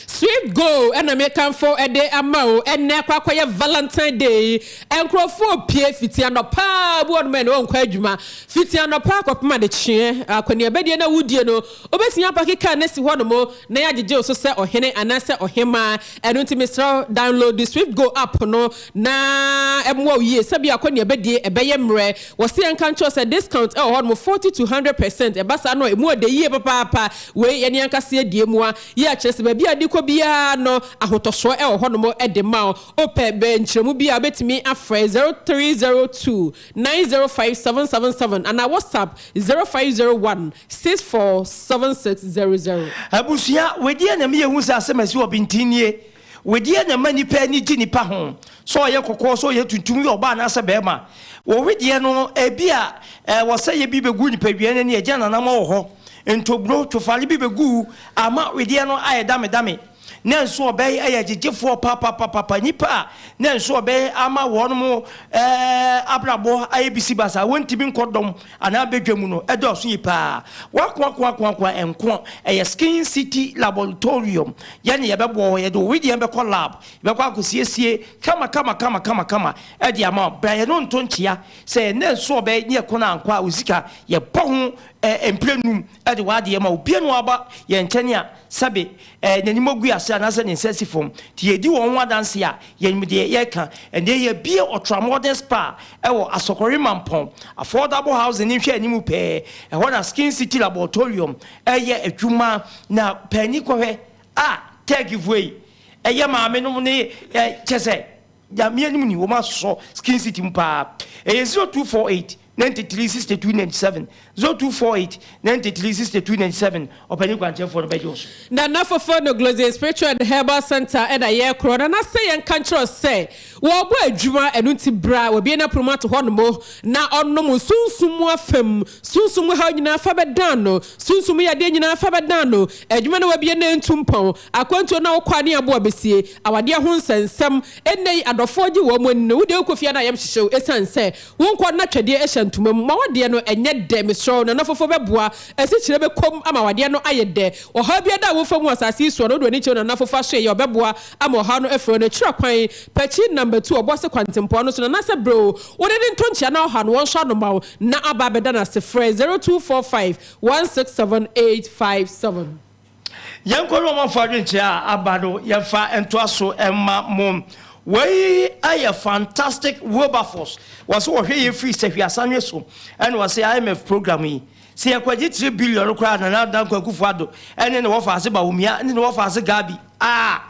A: Swift Go na mekamfo de ama wo ɛnnɛ akɔ akɔyɛ Valentine Day yi. Nkurɔfoɔ pue fiti anɔpa, obi wɔ nom ɛnɛ ɔnkɔ adwuma, fiti anɔpa kɔpem adekyeɛ. Akɔneabadie no a wodie no, wobɛtumi apake kaa no asi hɔ nom na yɛagyegye wo so sɛ ɔhene anaasɛ ɔhemaa. Ɛno nti mesrɛ wo download Swift Go app no na ɛmmoa wo yie sɛbia akɔneabadie ɛbɛyɛ mmerɛ. Wɔse yɛnka nkyerɛ wo sɛ discount ɛwɔ hɔ nom 40 to 100 percent, ɛba saa no a ɛmu ɔdɛ yie papaapa. Wei yɛne yɛn ankasa yɛdie mua. Yei akyerɛ sɛ baabi a wode kɔ biara no, ahotɔsoɔ wɔ hɔnom de ma wo. Wopɛ bɛ nkyerɛmu bi a, wobɛtumi afrɛ 0302 905 777 anaa WhatsApp 0501 64 7600.
B: Abusua, wedeɛ na ɛma yɛhu sɛ asɛm a ɛsi wɔ Bintin nie. Wedeɛ na ɛma nnipa ani gye nnipa ho, sɛ ɔyɛ kɔkɔɔ, sɛ ɔyɛ tuntum, yɛ ɔbaa anaasɛ barima. Wɔ wedeɛ no, ebia wɔsɛeɛ bi bɛgu nipadua no ani, agya nanam wɔ hɔ. Ntoburo, twofale bi bɛgu ama wedeɛ no ayɛ damedame. Na nso ɔbɛyɛ yɛ agyegyefoɔ papapapapa, nnipa a na nso ɔbɛyɛ ama wɔn abrabɔ ayɛ bisibasa, wɔntumi nkɔ dɔm anaa badwa mu no dɔɔso yie paa. Wakoakoakoakoa nko, ɛyɛ Skin City Laboratorium, yɛne yɛbɛboa wo, yɛde wo wedeɛ bɛkɔ lab, yɛbɛkɔ akɔsiesie kama kama kama kama kama de ama wo. Bra yɛne wo nto nkyea, sɛ ɛnnɛ nso ɔbɛyɛ ne yɛkɔ no ankɔ a, wo sika yɛbɔ ho mprɛnum de w'adeɛ ma obi na waba yɛn nkyɛn a, sɛbe n'anim agu ase anaasɛ ne nsa asi fam. Nti yɛdi wɔn ho adanseɛ a, yɛnim deɛ yɛreka. Ɛnnɛ yɛabue Ɔtra Modern Spa wɔ Asɔkɔre Mampɔn, Affordable Housing no nhwɛanimu pɛɛ. Ɛhɔ na Skin City Laboratorium reyɛ adwuma. Na paani kɔhwɛ a, Turkeyfoɔ yi, ɛyɛ maamenom ne kyerɛ sɛ, Nyame anim ni, wɔn asosɔ Skin City mu paa. Ɛyɛ 0248 93 62 97, 0248 93 62 97, Ɔpanyin kwankyerɛfoɔ no bɛgye wo so.
A: Nana Fofo no Gloze Spiritual and Herbal Centre na yɛrekorɔ. Nana sɛ yɛnka nkyerɛ wo sɛ wɔrebɔ adwuma ɛno nti bra wabue n'apono mu ato hɔ nom na ɔnom sunsum mu afam, sunsum mu haw nyinaa fa bɛdan no, sunsum mu yadeɛ nyinaa fa bɛdan no. Adwuma no wabue no ɛntu mpɔn, akwantuo no a wokɔ a ne aboa bɛsie, awadeɛ ho nsɛnsɛm, ɛnnɛ yi adɔfoɔ gye wɔn ani no, wo deɛ wokɔ fie a na ayam hyehye wo ɛsiane sɛ Wo nkwa nna twɛdeɛ hyɛ ntoma mu. Ma w'adeɛ no nyɛ dɛ, mesrɛ wo. Nana Fofo bɛboa. Asikyire bɛkɔ mu ama w'adeɛ no ayɛ dɛ. Ɔhaw biara da a wofa mu wɔ asase yi soɔ no, wode w'ani kyerɛ Nana Fofo asoɛeɛ a, ɔbɛboa ama ɔhaw no afiri hɔ. N'akyira kwan, Pakyi Number 2, Ɔboase Kwantempɔn no so. Nana sɛ brɛ o, wode ne nto nkyea na ɔhaw no, wɔnsɔ ano ma wo na aba abɛda no ase. Frɛ 0245 167 857.
B: Yɛnkɔ ne ɔmanfoɔ adwenkyerɛ a aba no yɛmfa ntoa so mma mo. Wei yɛ fantastic Wilberforce. Wɔse wɔhwɛ yɛ firi Sahwi Asanwe so ɛna wɔse IMF program yi sɛ yɛkwagye 3 billion koraa Nana Dankwa Akufo Addo ɛne ne wɔfaase Bawumia ne ne wɔfaase Gabi a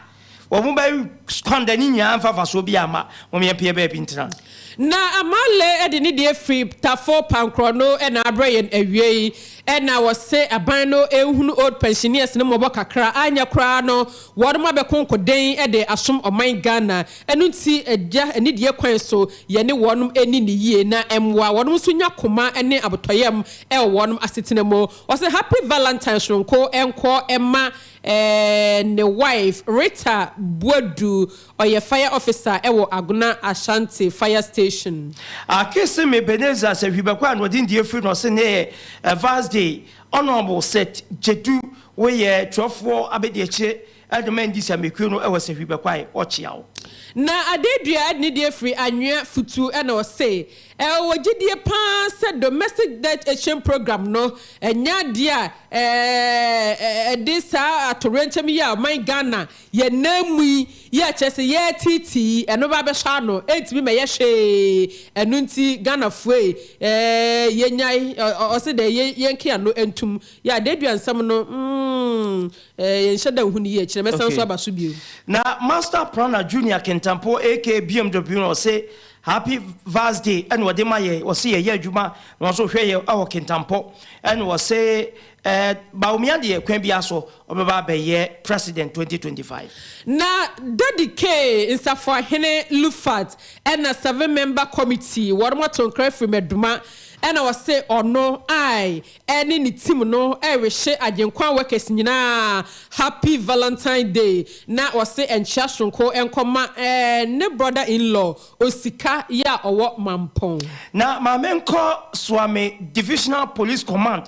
B: Wɔn bɛ squander ne nyinaa mfa mfasoɔ biara mma. Mom yɛn pɛ yɛn baabi ntena.
A: Na Amalle de ne deɛ firi Tafo Pankorɔ no na abrɛ yɛn awiei. Ɛna wɔse aban no nhunu old pensioners no mmɔbɔ kakra, anyɛ koraa no wɔnom abɛko nkoden de asom ɔman Ghana. Ɛno nti agya anidie kwan so yɛne wɔnom nni no yie na ɛmmoa wɔnom nso nya koma ne abotɔyam wɔ wɔnom asetena mu. Wɔse Happy Valentine sononko nkɔ mma Ne wife Rita Boadu, ɔyɛ fire officer wɔ Agona Ashanti fire station.
B: Akese me Ebenezer sɛ hwi bɛkɔ a na ɔde ndie firi no ɔse ne yɛ Vars day Honourable Seth Gyedu wo yɛ twerɛfoɔ abɛdiakyire de ma NDC amekuo no wɔ sɛ hwi bɛkɔ a ɔkyea wo.
A: Na Adedua de ne deɛ firi Anwea Futu na ɔse Ɔwɔ gyidie pa ara sɛ Domestic Debt Exchange Programme no nyɛ adeɛ a ɛde saa atowerɛnkyɛm yi a ɔman Ghana yɛn nan mu yi yɛ a kyerɛ sɛ yɛreteetee yi ɛno ba abɛsɔ ano, ɛntumi mmɛyɛ hwee. Ɛno nti Ghanafoɔ ei yɛnyae, ɔse dɛ yɛnke ano ntom. Yɛ adedua nsɛm no mm yɛnhyɛ da nhu no yie, kyerɛ mɛsan nso aba so bio.
B: Na Master Planner Junior. Engineer Kintampo aka BMW na ɔse Happy Vars Day ɛna ɔde ma yɛ. Ɔse yɛyɛ adwuma na ɔnso hwɛ yɛ ɛwɔ Kintampo. Ɛna ɔse Bawumia deɛ kwan biara so ɔbɛba abɛyɛ President 2025.
A: Na Daddy K, Nsafoahene Lufat ɛna 7 member committee wɔnom ato nkra firi Mɛdoma, ɛna ɔse ɔno I ɛne ne team no ɛrehye Agyenkwa workers nyinaa Happy Valentine Day, na ɔse nkyea soronko nkɔma ne brother in law Osika yɛ a ɔwɔ Mampɔn.
B: Na maame nkɔ Suame Divisional Police Command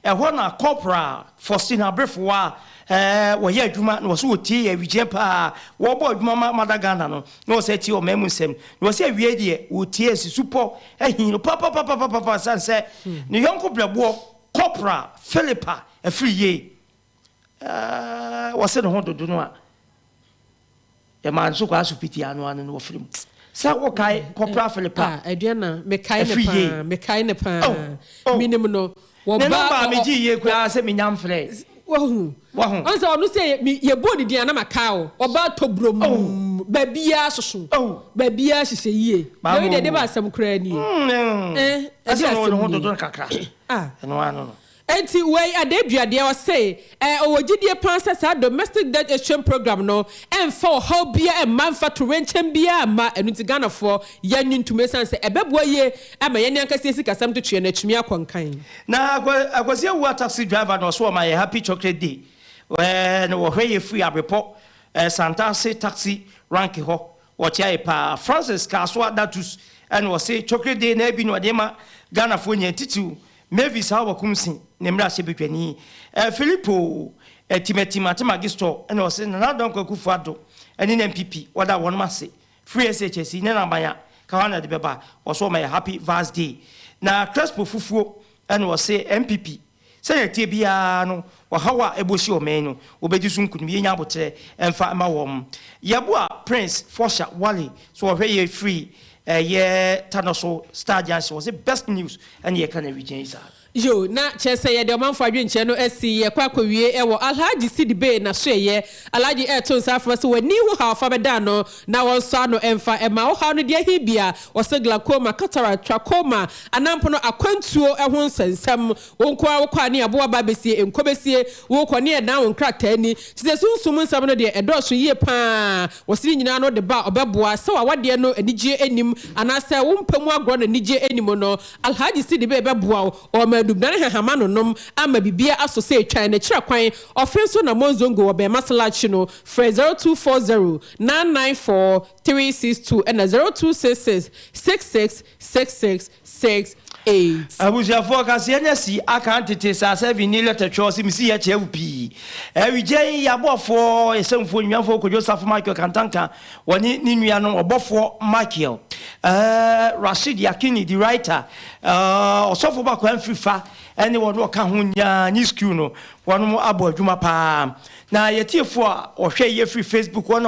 B: ɛhɔ na Corporal Faustina Abrefoɔ a wɔyɛ adwuma na wɔsɛ wɔtie yɛ awigyeɛ paa. Wɔbɔ adwuma ma Mada Ghana no na wɔsɛ tie ɔman mu nsɛm na wɔsɛ awie deɛ wɔtie asisupɔ ahi no papapapapapa sane sɛ ne yɔnko brɛboɔ Corporal Philippa afiri yie wɔsɛ ne ho dodo no a yɛmaa nso kɔ asopiti ano no wɔfiri mu sɛ wokae Corporal Philippa.
A: Ah, Aduana, mekae ne paa, mekae ne paa. Minim no.
B: Ne nɔmba a megye yie koraa sɛ menya mfrɛ.
A: Wahu.
B: Wahu.
A: Ɔn sɛ ɔno sɛ yɛbɔ ne din anam aka o. Ɔba tɔburom. Baabiara soso. Baabiara hyehyɛ yie. Na wei deɛ de ba asɛm koraa nie.
B: Ɛsɛ ɔno ne ho dodo kakra. Ɛno ano no.
A: Nti wei adeduadeɛ ɔse ɔwɔ gyidie paa sɛ saa domestic debt exchange program no ɛmfa ɔhaw bia ɛmma, mfa torenkyɛn bia mma. Ɛno nti Ghanafoɔ yɛnwe ntoma ɛsiane sɛ ɛbɛboa yie ama yɛne ankasa sikasɛm totoɛ no atumi akɔ nkan.
B: Na Akwasi Awua taxi driver na ɔso ɔma yɛ Happy Chocolate Day. Na wɔhwɛ yɛ firi Abrepɔ Santase taxi rank hɔ. Wɔkyea yɛ paa. Francis Kasoa Datus ɛna ɔse Chocolate Day na ebi na ɔde ma Ghanafoɔ nyɛ titiw Mavis Hawa Kumsi ne mmerɛ ahyɛ badwani Philipo Timati Matemagi store ɛna ɔse Nana Addo Akufo Addo ɛne ne NPP wɔda wɔn ase free SHS ne n'aban a kawa na de bɛba. Wɔso ɔma yɛ Happy Vars Day. Na Crespo Fufuo ɛna ɔse NPP sɛdeɛ tie biara no ɔhaw a ɛbɔ si ɔman no wɔbɛdi so nkunim, yɛnya abotrɛ ɛmfa ma wɔn. Yɛboa Prince Fosha Wale so wɔhwɛ yɛ firi ɛyɛ Tanoso Star Junction. Wɔsɛ best news ɛne yɛka na region yi saa.
A: Yo, na kyerɛ sɛ yɛde ɔmanfo adwenkyerɛ no asi yɛkɔ akɔwie ɛwɔ Alhaji Sidibe na so ɛyɛ Alhaji ɛɛto nsa afrɛ sɛ w'ani ho haw fa bɛda no na wɔnsɔ ano ɛmfa ɛma wo haw no deɛ hi bia wɔsɛ glaucoma, cataract, trachoma, anampo no akwantuo ɛho nsɛnsɛm. Wo nko a wokɔ a ne aboa ba bɛsie nkɔ bɛsie wokɔ ne ɛdan wo nkrataa ni kyerɛ sɛ sunsum nsɛm no deɛ ɛdɔɔso yie paa. Wɔsi ne nyinaa no de ba a ɔbɛboa sɛ wawadeɛ no anigye anim anaasɛ wo mpɛ mu agorɔ no anigye anim no, Alhaji Sidibe bɛboa wo. Ɔma adubna ne hahama no nom ama bibia aso sɛ etwan ne kyerɛ kwan ɔfe nso na Monzongo wɔ bɛn Masalakyi no, frɛ 0240 994 362 ɛna 0266 66 66 68.
B: Abusuafoɔ, kaseɛ no asi aka ntete saa sɛ vi letter twɛ sɛ mesi yɛ kyerɛ wo pii awigya yi. Yɛabɔfoɔ yɛsɛmfoɔ nnuafoɔ Kwadwo Safo Michael Kantanka wɔne ne nua no ɔbɔfoɔ Michael Rashid Yakini the writer, ɔsɔfo baako amfiri fa ɛne wɔn ɔka ho nyaa ne school no wɔn abɔ adwuma paa. Na yɛtiefoɔ a wɔhwɛ yɛ firi Facebook wɔn a